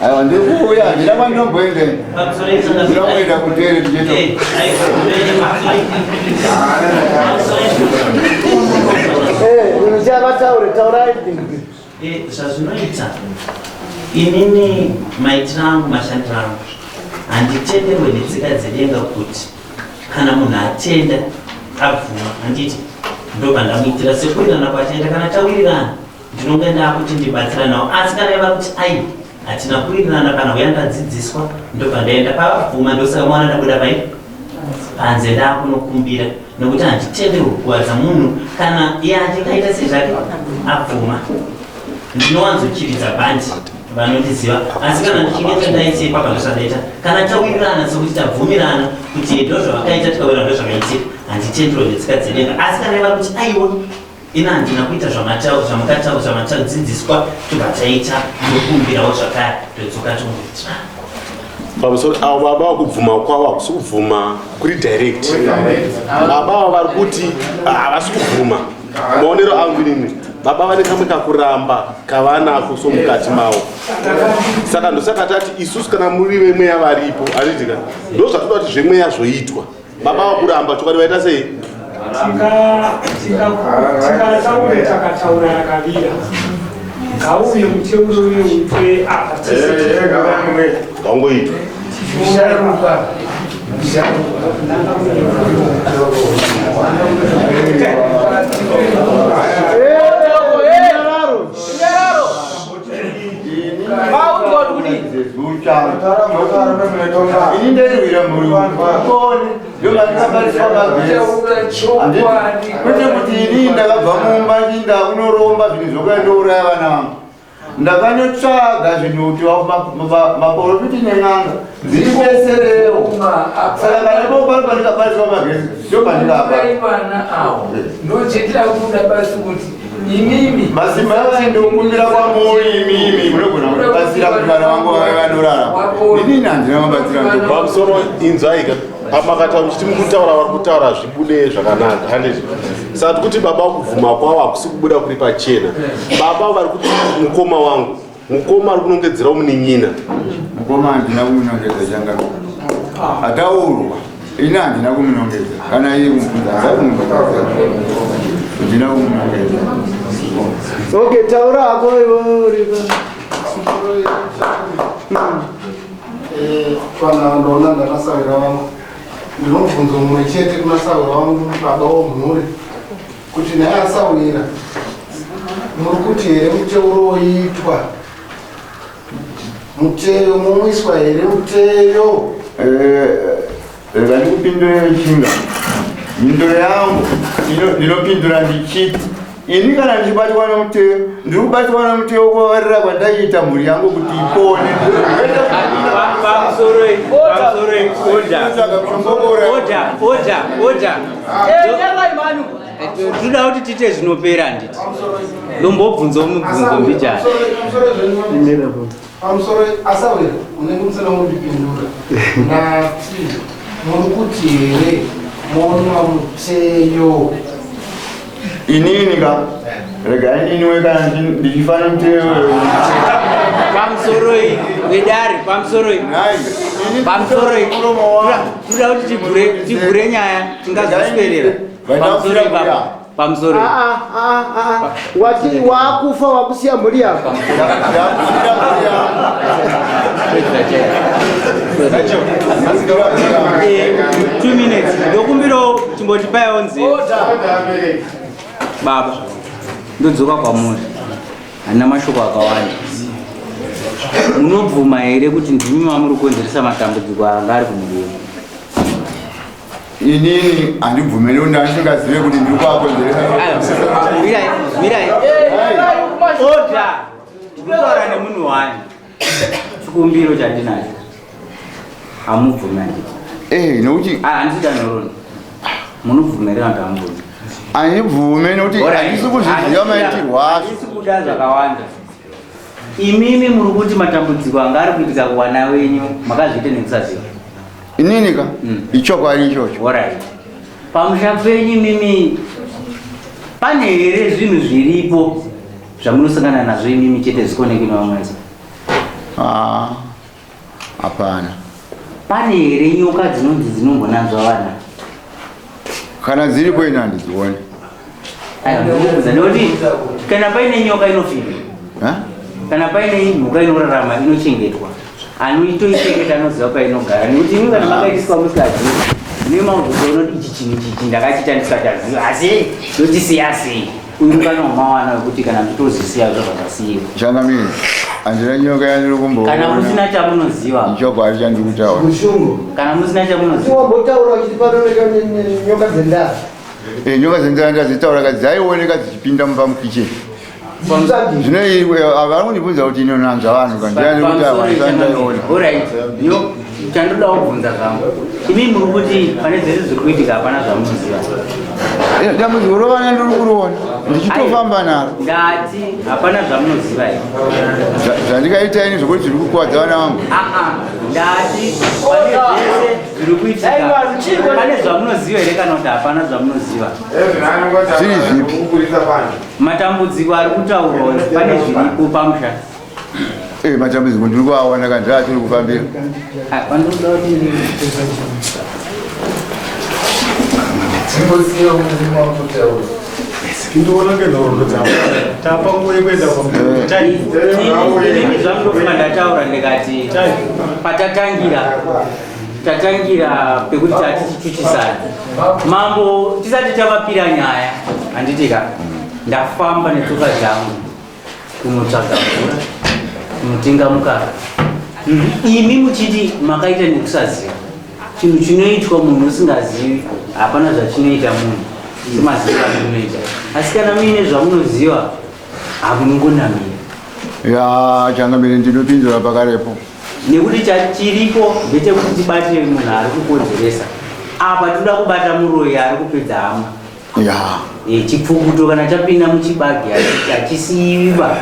Aiwa, ndikuuya, handina kwandinomboenda, ndinokuenda kutere tichito. Vataure, taurai. Zvazvinoita, inini maitiro angu, mashandiro angu, handitenderwe netsika dzedenga kuti kana munhu atenda abvuma, handiti ndobva ndamuitira sekuwirirana kwataita. Kana tawirirana, ndinonge ndakuti ndibatsira nawo. Asi kana iva kuti ai, hatina kuwirirana, kana uya ndadzidziswa, ndobva ndaenda pavabvuma. Ndosaka mwana ndabuda pai panze, ndakunokumbira, nekuti handitenderwe kukuvadza munhu kana iye achinge aita sezvake abvuma. Ndinowanzochiridza bhandi, vanondiziva. Asi kana ndichinge tandaisei papa, ndozvandaita. Kana tawirirana sekuti tabvumirana kuti ndo zvavakaita, tikawira ndo zvakaitika, handitenderwe netsika dzedenga. Asi kana iva kuti aiwa, ina handina kuita zvamukataura, zvamatadzidziswa, tobva taita, ndokumbirawo zvakare, todzoka tongoitira. Pamusoro avo baba vakubvuma kwavo hakusi kubvuma kuri direct. Baba avo vari kuti havasi kubvuma. Maonero angu inini, baba vane kamwe kakuramba kavanako somukati mavo. Saka ndosaka tati isusu kana muri vemweya varipo, handitika ndozvatoda kuti zvemweya zvoitwa. Baba vakuramba chokwadi vaita sei? Tikataure takataura rakavira ngauye muteuro uye uitwe apa tese ngaungoitwa. Ini ndairwira mhuri upone ndovandikabariswa magesi kwete kuti ini ndakabva mumba ndinda kunoromba zvinhu zvokuya ndouraya vana vangu ndakanotsvaga zvinhu kuti maporofiti nen'anga dziribeserewo saka kana ipo pari pandikabariswa magesi ndopandikaba vana avo ndochetera kuda basi kuti imimi masimba avandokumbira kwamuri imimi munogona kundibatsira kuti vana vangu vave vanorarama inini handina mabatsira Pamusoro inzwaika pamakataura muchiti mukutaura vari kutaura zvibude zvakanaka handiti? Saka tikuti baba kubvuma kwavo hakusi kubuda kuri pachena. Baba vari kuti mukoma wangu, mukoma ari kunongedzerawo munin'ina. Mukoma handina kumunongedza changamire ataurwa ini handina kumunongedza kana iye kumubvunza handina kumunongedza handina kumunongedza. Okay, taura hako iwe uripo. Kana ndoona ndanasawira vangu ndinomubvunzo mumwe chete kuna sawira wangu baba womhuri kuti naye asawira muri kuti here muteuro woitwa muteyo mumwiswa here muteyo? Rega ndikupindure chinga mhinduro yangu ndinopindura ndichiti ini kana ndichibatwa nomuteyo ndiri kubatwa nomuteyo kuvavarira kwandaiita mhuri yangu kuti ipone. Pamusoroi, pamusoroi, order. Order, order, order. Toda kuti tiite zvinopera handiti? Ndombobvunzawo mubvunzo mbijana. Pamusoro asawira munenge musina kundipindura ndati muri kuti here monwa muteyo? Inini ka regai ndinwe kana ndichifanira muteyo. Pamusoroi vedare, pamusoroi, pamusoroi, toda kuti tigure nyaya tingazoswerera. Pamusoroi baba, pamusoroi. Ah, ah, ah, ah. Wati wakufa wakusiya mhuri yako. 2 minutes ndokumbirawo chimbotipaiwo nzeve baba, ndodzoka kwamuri handina mashoko akawanda. Munobvuma here kuti ndimi mamuri kukonzeresa matambudziko anga ari kumhuri yenyu? Inini handibvumiri kuti ndandingazive kuti ndiri kuakonzeresa. Mirai, mirai. Order. Ndikutaura nemunhu wani. Chikumbiro chandinacho hamubvumi handiti? Nokuti handisi danhoroni munobvumirira kuti hamubvumi? Handibvume nokuti handisi kuzviziva maitirwo azvo. Handisi kuda zvakawanda. Imimi muri kuti matambudziko anga ari kuitika kuvana wenyu makazviita nekusaziva? Inini ka ichokwadi ichocho. Alright. Pamusha penyu imimi pane here zvinhu zviripo zvamunosangana nazvo imimi chete zvisioneki nevamwe vese? Ah, hapana. Pane here nyoka dzinonzi dzinombonanzva vana? Kana dziripo ini handidzioni. Aiwa, ndinokubvunza nekuti kana paine nyoka inofira, kana paine mhuka inorarama inochengetwa, anoitoichengeta anoziva painogara, nekuti imi kana makaitiswa musikazivi mune makuzoona kuti ichi chinhu chichi ndakachiita ndisikachaziva, asi ndochisiya sei? Uyu mukana wamawana wekuti kana muchitozisiya zvobva zvasiyiwa. Changamire, handina nyoka yandiri kumboona. Kana musina chamunoziva. Ichokwadi chandiri kutaura. Kana musina chamunoziva. Wambotaura uchiti panooneka nyoka dzendara. Nyoka dzendara ndadzitaura ka dzaioneka dzichipinda mumba mukicheni. Zvino vari kundibvunza kuti inonanzva vanhu ka ndiani kuti havasandaiona. Alright. Yo, chandoda kubvunza zvangu. Imi muri kuti pane zvese zviri kuitika hapana zvamunoziva. Dambudziko rovana ndiri kuriona ndichitofamba naro. Ndati hapana zvamunoziva here? Zvandikaita ini zvekuti zviri kukuvadza vana vangu. Aa, ndati pane zvese zviri kuitika. Pane zvamunoziva here kana kuti hapana zvamunoziva? Zviri zvipi? Matambudziko ari kutaurwa pane zviripo pamusha. Eh, matambudziko ndiri kuaona kana ndiri kufambira. Ah, pandinoda kuti Ndinoona ngenhoroondo dzavo. Tapa nguva yekuenda Inini zvamunofunga ndataura ndikati patatangira tatangira pekuti tatichichuchisana mambo tisati tavapira nyaya handitika ndafamba netsoka dzangu kunotsvaga mvura kunotenga mukaka imi muchiti makaita nekusaziva chinhu chinoitwa munhu usingazivi hapana zvachinoita munhu semaziva amunoita asi kana muine zvamunoziva hamunongonamira Ya, changamire ndinopindura pakarepo. Nekuti chiripo ndechekuti tibate munhu ari kukonzeresa apa tinoda kubata muroyi ari kupedza hama. Ya. E, chipfukuto kana chapinda muchibage hachisiyiwa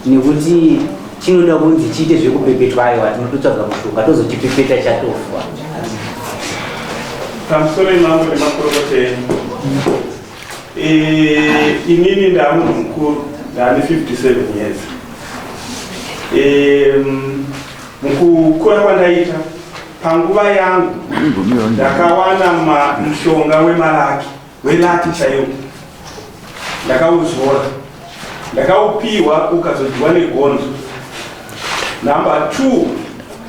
nekuti chinoda kunzi chiite zvekupepetwa aiwa tinototsvaga mushonga tozochipepeta chatofa. Pamusoro imambo nemakurukota enyu. Eh, inini ndamunhu mukuru ndaane 57 years mukukura kwandaita panguva yangu ndakawana mushonga wemaraki welati chaiwo ndakauzora ndakaupiwa ukazodyiwa negonzo number 2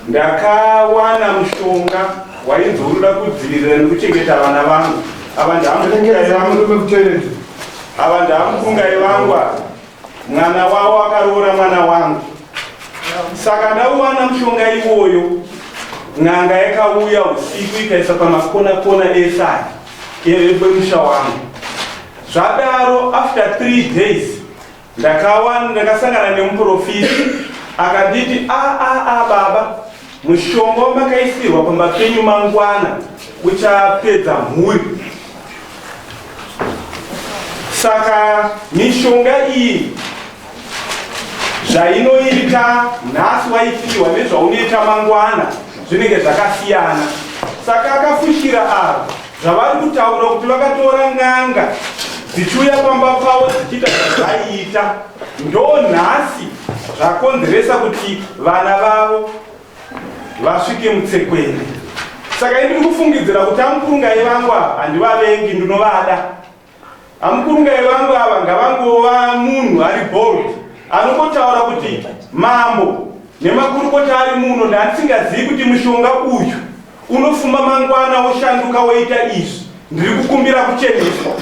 ndakawana mushonga wainzi unoda kudzivirira nekuchengeta vana vangu ava ndaamukungai vangu ava mwana wavo akaroora mwana wangu saka ndauwana mushonga iwoyo n'anga yakauya usiku ikaisa pamakona kona ese aya emusha wangu zvadaro after 3 days Ndakawana ndakasangana nemuprofita akanditi a a a baba mushonga wamakaisirwa pamba penyu mangwana uchapedza mhuri saka mishonga iyi zvainoita nhasi waipiwa nezvaunoita mangwana zvinenge zvakasiyana saka akafushira ava Zvavari kutaura kuti vakatora n'anga dzichiuya pamba pavo dzichiita zvadzaiita ndo nhasi zvakonzeresa kuti vana vavo vasvike mutsekwende. Saka ini ndiri kufungidzira kuti amukurungai vangu ava handivavengi ndinovada. Amukurungai vangu ava ngavangova munhu ari bold anongotaura kuti mambo nemakurukota ari muno ndandisingazivi kuti mushonga uyu Unofuma mangwana woshanduka woita izvi, ndiri kukumbira kucheneswa.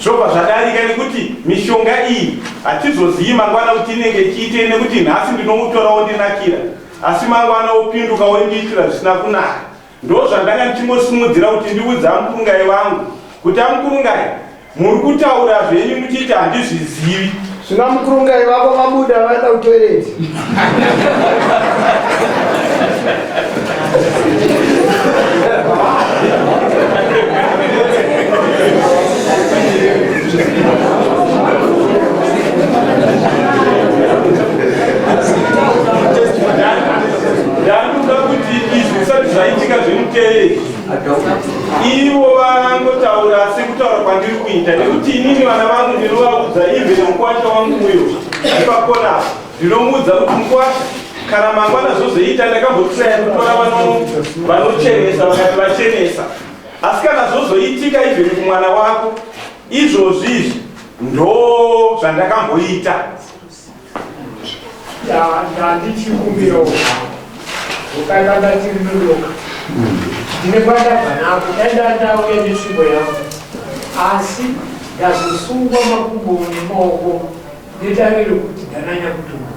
Zvobva zvadarika nekuti mishonga iyi hatizozivi mangwana kuti inenge ichiitei nekuti nhasi ndinoutora wondinakira asi mangwana wopinduka wondiitira zvisina kunaka. Ndozvandanga ndichingosimudzira kuti ndiudze amukurungai vangu kuti amukurungai Muri kutaura zvenyu muchiti handizvizivi. Zvino mukurungai vako vabuda vaenda kutoilet. Ndandoda kuti izvi zvisati zvaitika zvemuteereri. Ivo vangotaura sekutaura kwandiri kuita nekuti inini vana vangu ndinovaudza even mukwasha wangu uyo ipakona ndinomuudza kuti mukwasha kana mangwana zvozoita ndakambotiraya kutora vanochenesa vakati vachenesa asi kana zvozoitika even kumwana wako izvozvi izvi ndo zvandakamboita Ndandichikumbirawo ukaiva ndatiri nodoka ndine kwandabva nako dai ndandauya netsvimbo yangu asi ndazosungwa makumbo nemaoko netariro kuti ndananya kutumwa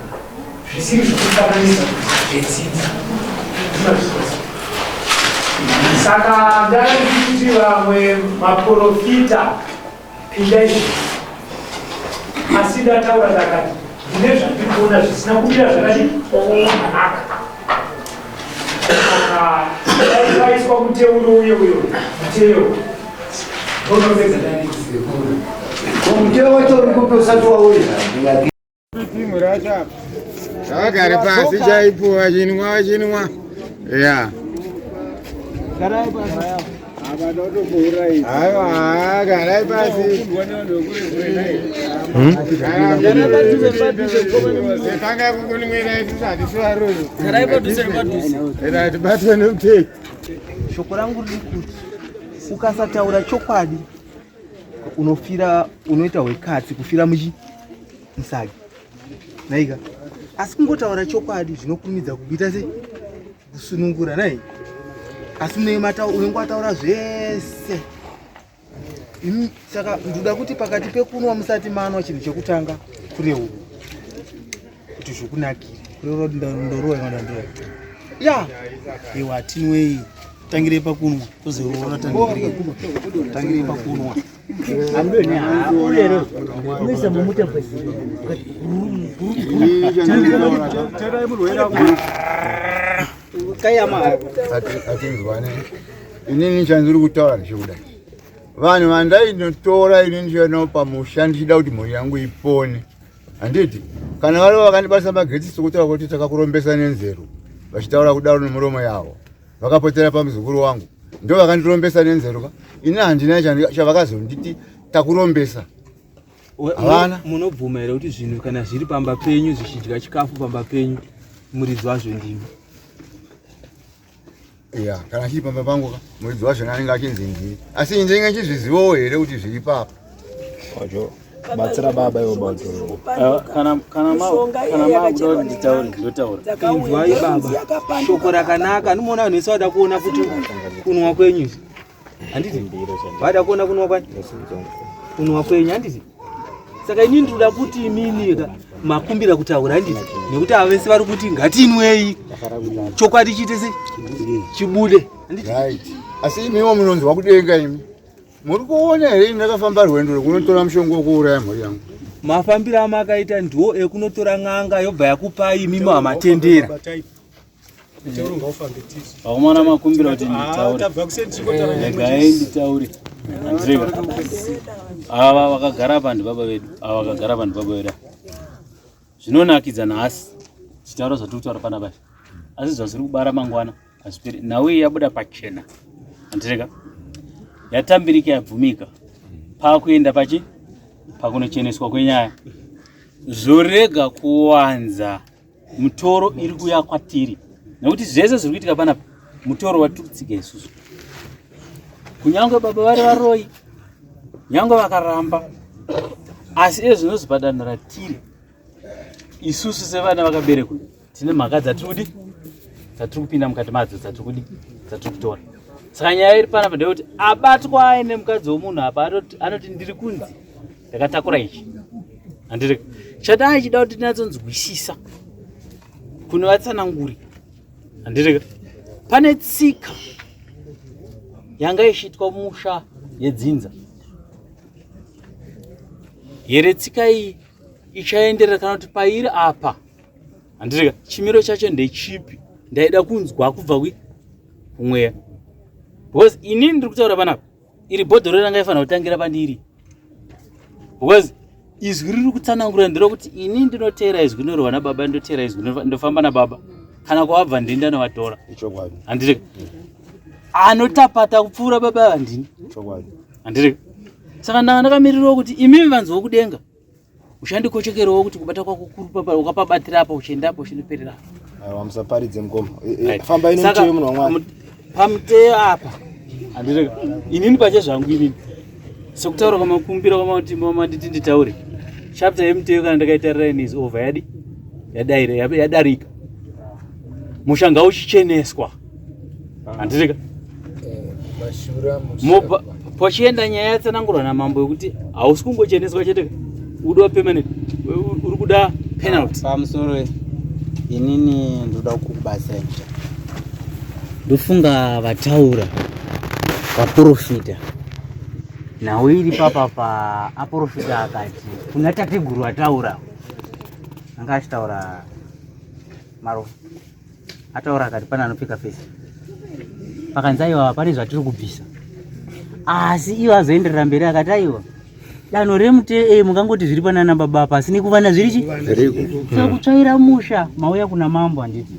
zvisiri zvekufananisa zvetsinza saka ndandikuti vamwe maprofita Pindai asi ndataura ndakati ndine zvandiri kuona zvisina kumira zvakati zvakanaka. Saka dai paiswa muteuro uye uyo muteyo. Mutemo wacho uri kupi usati wauya? Vagare pasi chaipo vachinwa vachinwa. Ya. Aiwa, garai pasi. Tanga kukunwira isusu hatisi varoyi. Garai padhuze nepadhuze. Era tibatwe nemuteki. Shoko rangu riri kuti ukasataura chokwadi unofira unoita hwekatsi kufira muchi musagi naika asi kungotaura chokwadi zvinokurumidza kukuita sei kusunungura nai asi unenge wataura zvese saka ndoda kuti pakati pekunwa musati manwa chinhu chekutanga kureurura kuti zvokunakira kureurura kuti ndorowa kana ndorowa ya iwa hatinwei tangirei pakunwa tozoona tangirei pakunwa Atinzwane. Inini chandiri kutaura ndechekudai. Vanhu vandainotora inini ndichienda pamusha ndichida kuti mhuri yangu ipone. Handiti kana vari vakandibasa magetsi sokutaura kuti takakurombesa nenzero vachitaura kudaro nemuromo yavo. Vakapotera pamuzukuru wangu ndo vakandirombesa nenzero ka. Ini handina chavakazonditi takurombesa. Havana. Munobvuma here kuti zvinhu kana zviri pamba penyu zvichidya chikafu pamba penyu muridzi wazvo ndimi? Ya, kana chiri pamba pangu ka muridzi wazvo anenge achinzi ndini. Asi ini ndinenge ndichizvizivawo here kuti zviri papa? Batsira baba iwo baba. Kana kana ma kana makuda kuti nditaure ndotaura. Inzwai baba, shoko rakanaka. Anomuona vanhu vese vada kuona kuti kunwa kwenyu izvi. Handiti? Vada kuona kunwa kwani? Kunwa kwenyu handiti? Saka inini ndinoda kuti imini ka makumbira kutaura handiti? Nekuti ava vese vari kuti ngatinwei. Chokwadi chiite sei? Chibude. Handiti? Right. Asi imiwo munonzwa kudenga imi. Muri kuona here ini ndakafamba rwendo rwekunotora mushonga wekuuraya mhuri yangu? Mafambiro amakaita ndiwo ekunotora n'anga yobva yakupai imimi hamatendera. Vakomana makumbira kuti nditaure. Regai nditaure. Handirega. Ava vakagara apa ndibaba vedu. Ava vakagara apa ndibaba vedu. Zvinonakidza nhasi tichitaura zvatiri kutaura panapa izvi. Asi zvazviri kubara mangwana hazviperi. Nhau iyi yabuda pachena. Handirega. Yatambirika yabvumika. Pakuenda pachi pakunocheneswa kwenyaya. Zvorega kuwanza mutoro iri kuya kwatiri nekuti zvese zviri kuitika panapa mutoro watiri kutsiga isusu kunyange baba vari varoyi nyange vakaramba asi iye zvinozi padanho ratiri isusu sevana vakaberekwa tine mhaka dzatiri kudi dzatiri kupinda mukati madzo dzatiri kudi dzatiri kutora saka nyaya iri panapa ndeyekuti abatwa aine mukadzi womunhu apa anoti ndiri kunzi ndakatakura ichi handiri chadai achida kuti ndinatsonzwisisa kune vatsananguri handiri pane tsika yanga ichiitwa musha yedzinza here tsika iyi ichaenderera kana kuti pairi apa handiri chimiro chacho ndechipi ndaida kunzwa kubva kumweya because inini ndiri kutaura panapa iri bhodhoro ranga ifanira kutangira pandiri because izwi riri kutsanangura nderokuti ini ndinoteera izwi rinorwa nababa ndoteera izwi ndofamba nababa kana kwavabva ndini ndanovatora handireka anotapata kupfuura baba ava ndini handireka saka ndanga ndakamirirawo kuti imimi vanzi vokudenga Uchandikochekerewo kuti kubata kwako kuri papa ukapabatira apa uchienda apa uchindoperera. Aiwa musaparidze mukoma. Eh, eh, fambai nemuteyo munhu waMwari. Pamuteyo apa. Handireka. Inini pache zvangu inini. Sekutaura kwamakumbira kwamauti manditi nditaure. Chapter yemuteyo kana ndakaitarira ini is over yadi. Yadaira yadarika. Musha ngauchicheneswa. Handireka. Mobva pochienda nyaya yatsanangurwa namambo yekuti hausi kungocheneswa chete udiwa permanent uri kuda penalty pamusoro inini ndoda kukubatsira kuita ndofunga vataura vaprofita nhau iri papa pa aprofita akati kuna tateguru ataura anga achitaura marofa ataura akati pane anopfeka fesi pakanzi aiwa pane zvatiri kubvisa. Asi iwo azoenderera mberi akati aiwa danho remute eh, mungangoti zviri panana baba apa asi nekuvana zviri chi saka kutsvaira musha mauya kuna mambo handiti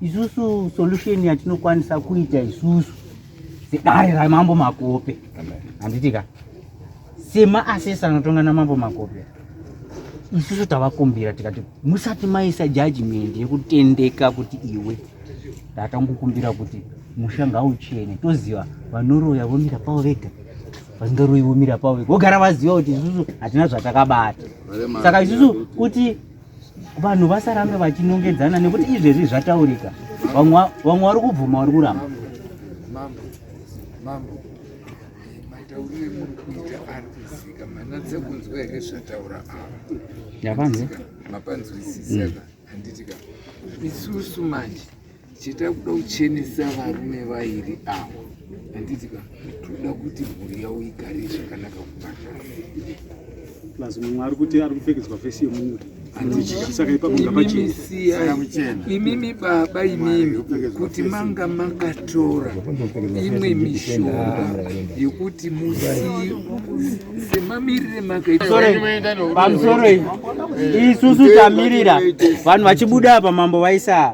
isusu solution yatinokwanisa kuita isusu sedare ramambo Makope handiti ka semaasesa anotonga namambo Makope isusu tavakumbira tikati musati maisa judgment yekutendeka kuti iwe tatangokumbira kuti musha ngauchene toziva vanoroya vomira pavo vega vasingaroyi vomira pavo vega vogara vaziva kuti isusu hatina zvatakabata saka isusu kuti vanhu vasarambe vachinongedzana nekuti izvezvi zvataurika vamwe vamwe vari kubvuma vari kuramba. Mambo, mambo, mataurire muri kuita ari kuzika manatsa kunzwa here zvataura ava? Ndapanzwa. Mapanzwisisa ka handiti ka isusu manje chetakuda kuchenesa varume vairi ava handiti ka toda kuti mhuri yavo igare zvakanaka kubva nhasi. Plus mumwe ari kuti ari kupfekedzwa fesi yemumwe saka ipapo ngapachene. Imimi baba imimi kuti manga makatora imwe mishonga yekuti musi semamirire makaita pamusoro isusu tamirira vanhu vachibuda apa mambo vaisa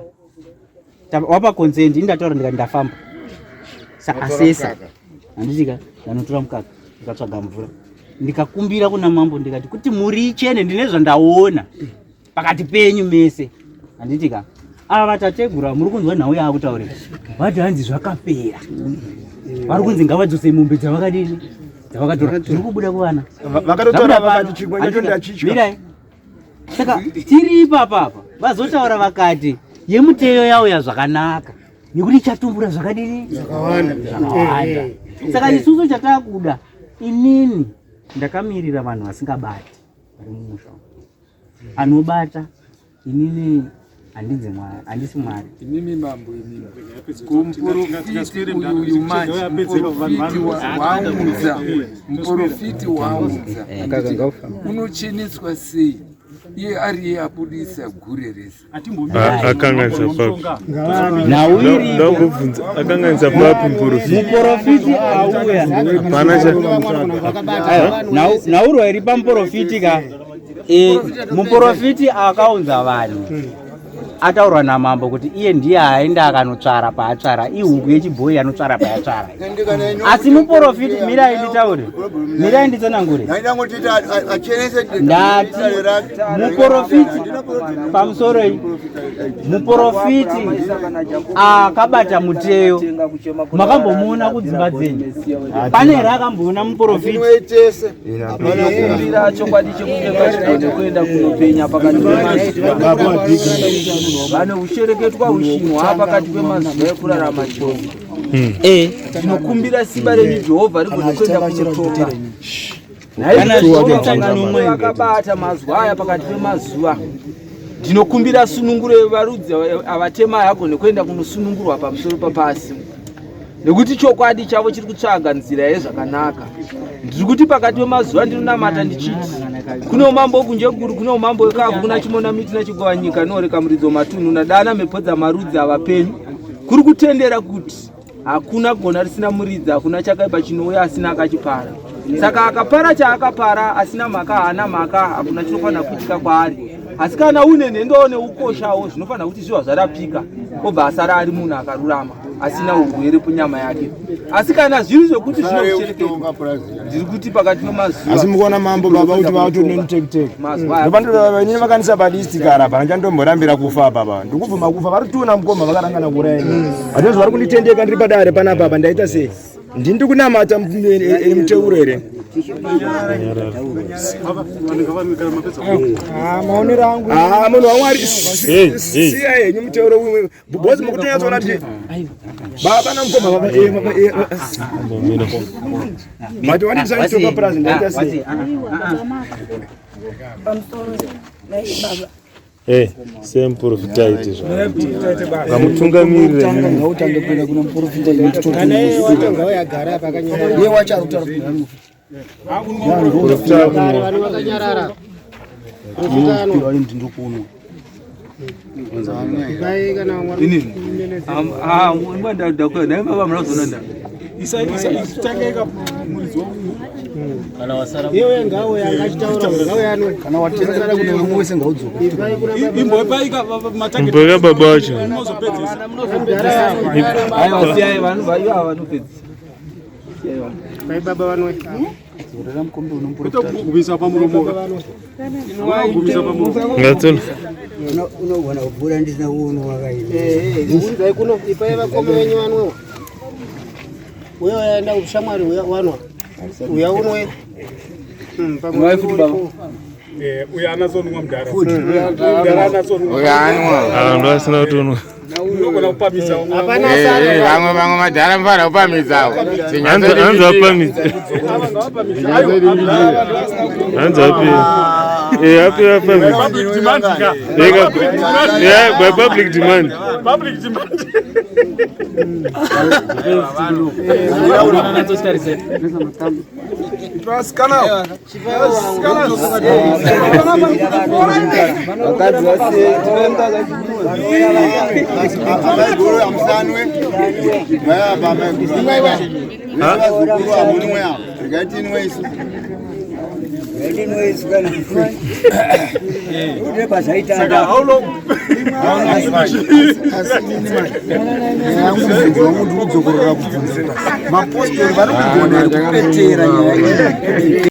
wapa consent ini ndataura ndikati ndafamba saasesa handitika ndanotora mukaka ndikatsvaga mvura ndikakumbira kuna mambo ndikati kuti mhuri ichene ndine zvandaona pakati penyu mese handitika ava vatategura muri kunzwa nhau yaakutaurira vati hanzi zvakapera vari kunzi ngavadzose mombe dzavakadini dzavakatora zviri kubuda kuvana Vakatotaura vakati chingwa chacho ndachitya. Mirai. Saka tiri ipapa apa vazotaura vakati yemuteyo yauya zvakanaka nekuti ichatumbura zvakadini Zvakawanda. zvakawanda. Saka isusu chatakuda inini ndakamirira vanhu vasingabati vari mumusha umu. Anobata inini handinzi Mwari, handisi Mwari. Imimi mambo imimi kumuprofiti uyu manje muprofiti waunza muprofiti waunza unocheneswa sei iye ariye abudisa gure rese Akanganisa papi? Ndangobvunza akanganisa papi muprofiti? Muprofiti auya. Hapana cha Nhaurwa iri pamuprofiti ka e, muprofiti akaunza vanhu ataurwa namambo kuti iye ndiye aenda akanotsvara paatsvara ihuku yechibhoyi anotsvara payatsvara asi muprofiti mirai nditaure mirai nditsanangure ndati muprofiti pamusoro iyi muprofiti akabata muteyo makambomuona kudzimba dzenyu pane here akamboona muprofiti Kumbira chokwadi chekutenga chigone kuenda kunopenya pakati pemazuva vane ushereketwa ushinhwa pakati pemazuva ekurarama Jehovha. Ndinokumbira simba renyu Jehovha rigone kuenda kunotonga. Naizvozvo vakabata mazwa aya pakati pemazuva. Ndinokumbira sununguro yevarudzi avatema aya agone kuenda kunosunungurwa pamusoro papasi. Nekuti chokwadi chavo chiri kutsvaga nzira yezvakanaka. Ndiri kuti pakati pemazuva ndinonamata ndichiti kune umambo wekunjeguru, kune umambo wekavhu, kuna chimona miti nachigova nyika noreka muridzo matunhu nadana mhepo dzamarudzi avapenyu. Kuri kutendera kuti hakuna gona risina muridzi, hakuna chakaipa chinouya asina akachipara. Saka akapara chaakapara asina mhaka haana mhaka, hakuna chinofanira kuitika kwaari. Asi kana une nhendowo neukoshawo zvinofanira kuti zviva zvarapika, obva asara ari munhu akarurama asina urwere punyama yake. Asi kana zviri zvekuti zvinokuchereketwa, ndiri kuti pakati pemazuva Asi mukuona mambo baba kuti vakutonenitekiteki ndopandoinini vakanisa palisti kara hapana chandomborambira kufa apa baba ndikubvuma kufa vari tiona mukoma vakarangana kuuraya ini hatozvi vari kunditendeka ndiri padare panapa apa ndaita sei ndini ndikunamata muteuro here Maonero angu Ah, munhu waMwari siya henyu muteuro uyu bhozi mukutonyatsoona kuti baba namukoma baba baba but wandisaitonga purazi ndaita sei Pamusoro nai baba. Eh, same profita aite zvaanoita. Ngamutungamirire imimi. Ngautange kuenda kuna muprofita iye wacho ari kutaura kuti Profita akunwa. vakanyarara. Ndinokunwa. Vai kana Inini? Ah, ah, Tangaika muridzi Kana wasara Iwe ngauya angachitaura ngauya anwe. Kana watendera kune vamwe wese ngaudzoka. Imbopaika Imboika baba wacho. Munozopedzisa. Aiwa, siyai vanhu vaiva vanopedzisa. Siyai vanhu. Vai baba vanwe. Zorera mukombe Kugumisa pamuromo. Kugumisa pamuromo. Ngatsolo. Unogona kupfuura ndisina kuonwa kaini. Unzai kuno ipai vakoma venyu vanwewo. Uya waenda kushamwari uya wanwa. Uya unwe. Unwai futi baba. Uyo anatsonwa mudhara. Futi. Mudhara anatsonwa. Uyo anwa. Ah, ndo asina kutonwa. Unogona kupamisa. Eh, vamwe vamwe madhara mufana kupamidzawo. Hanzi vapamidze. Hanzi api. Eh, api vapamidze. Public demand ka. Yeah, by public demand. Public demand. Vakadzi vasiye Amaiguru amusanwe. Vaya amaiguru. Vazukuru amunwe ava. Regai tinwe isu. Ngatinwe isu kana. Une pazaita. Saka how long? Asi inini manje, nyaya yangu mubvunzo wangu ndiri kudzokorora kubvunza. Mapostori vari kugona here kupetera nyaya iyi?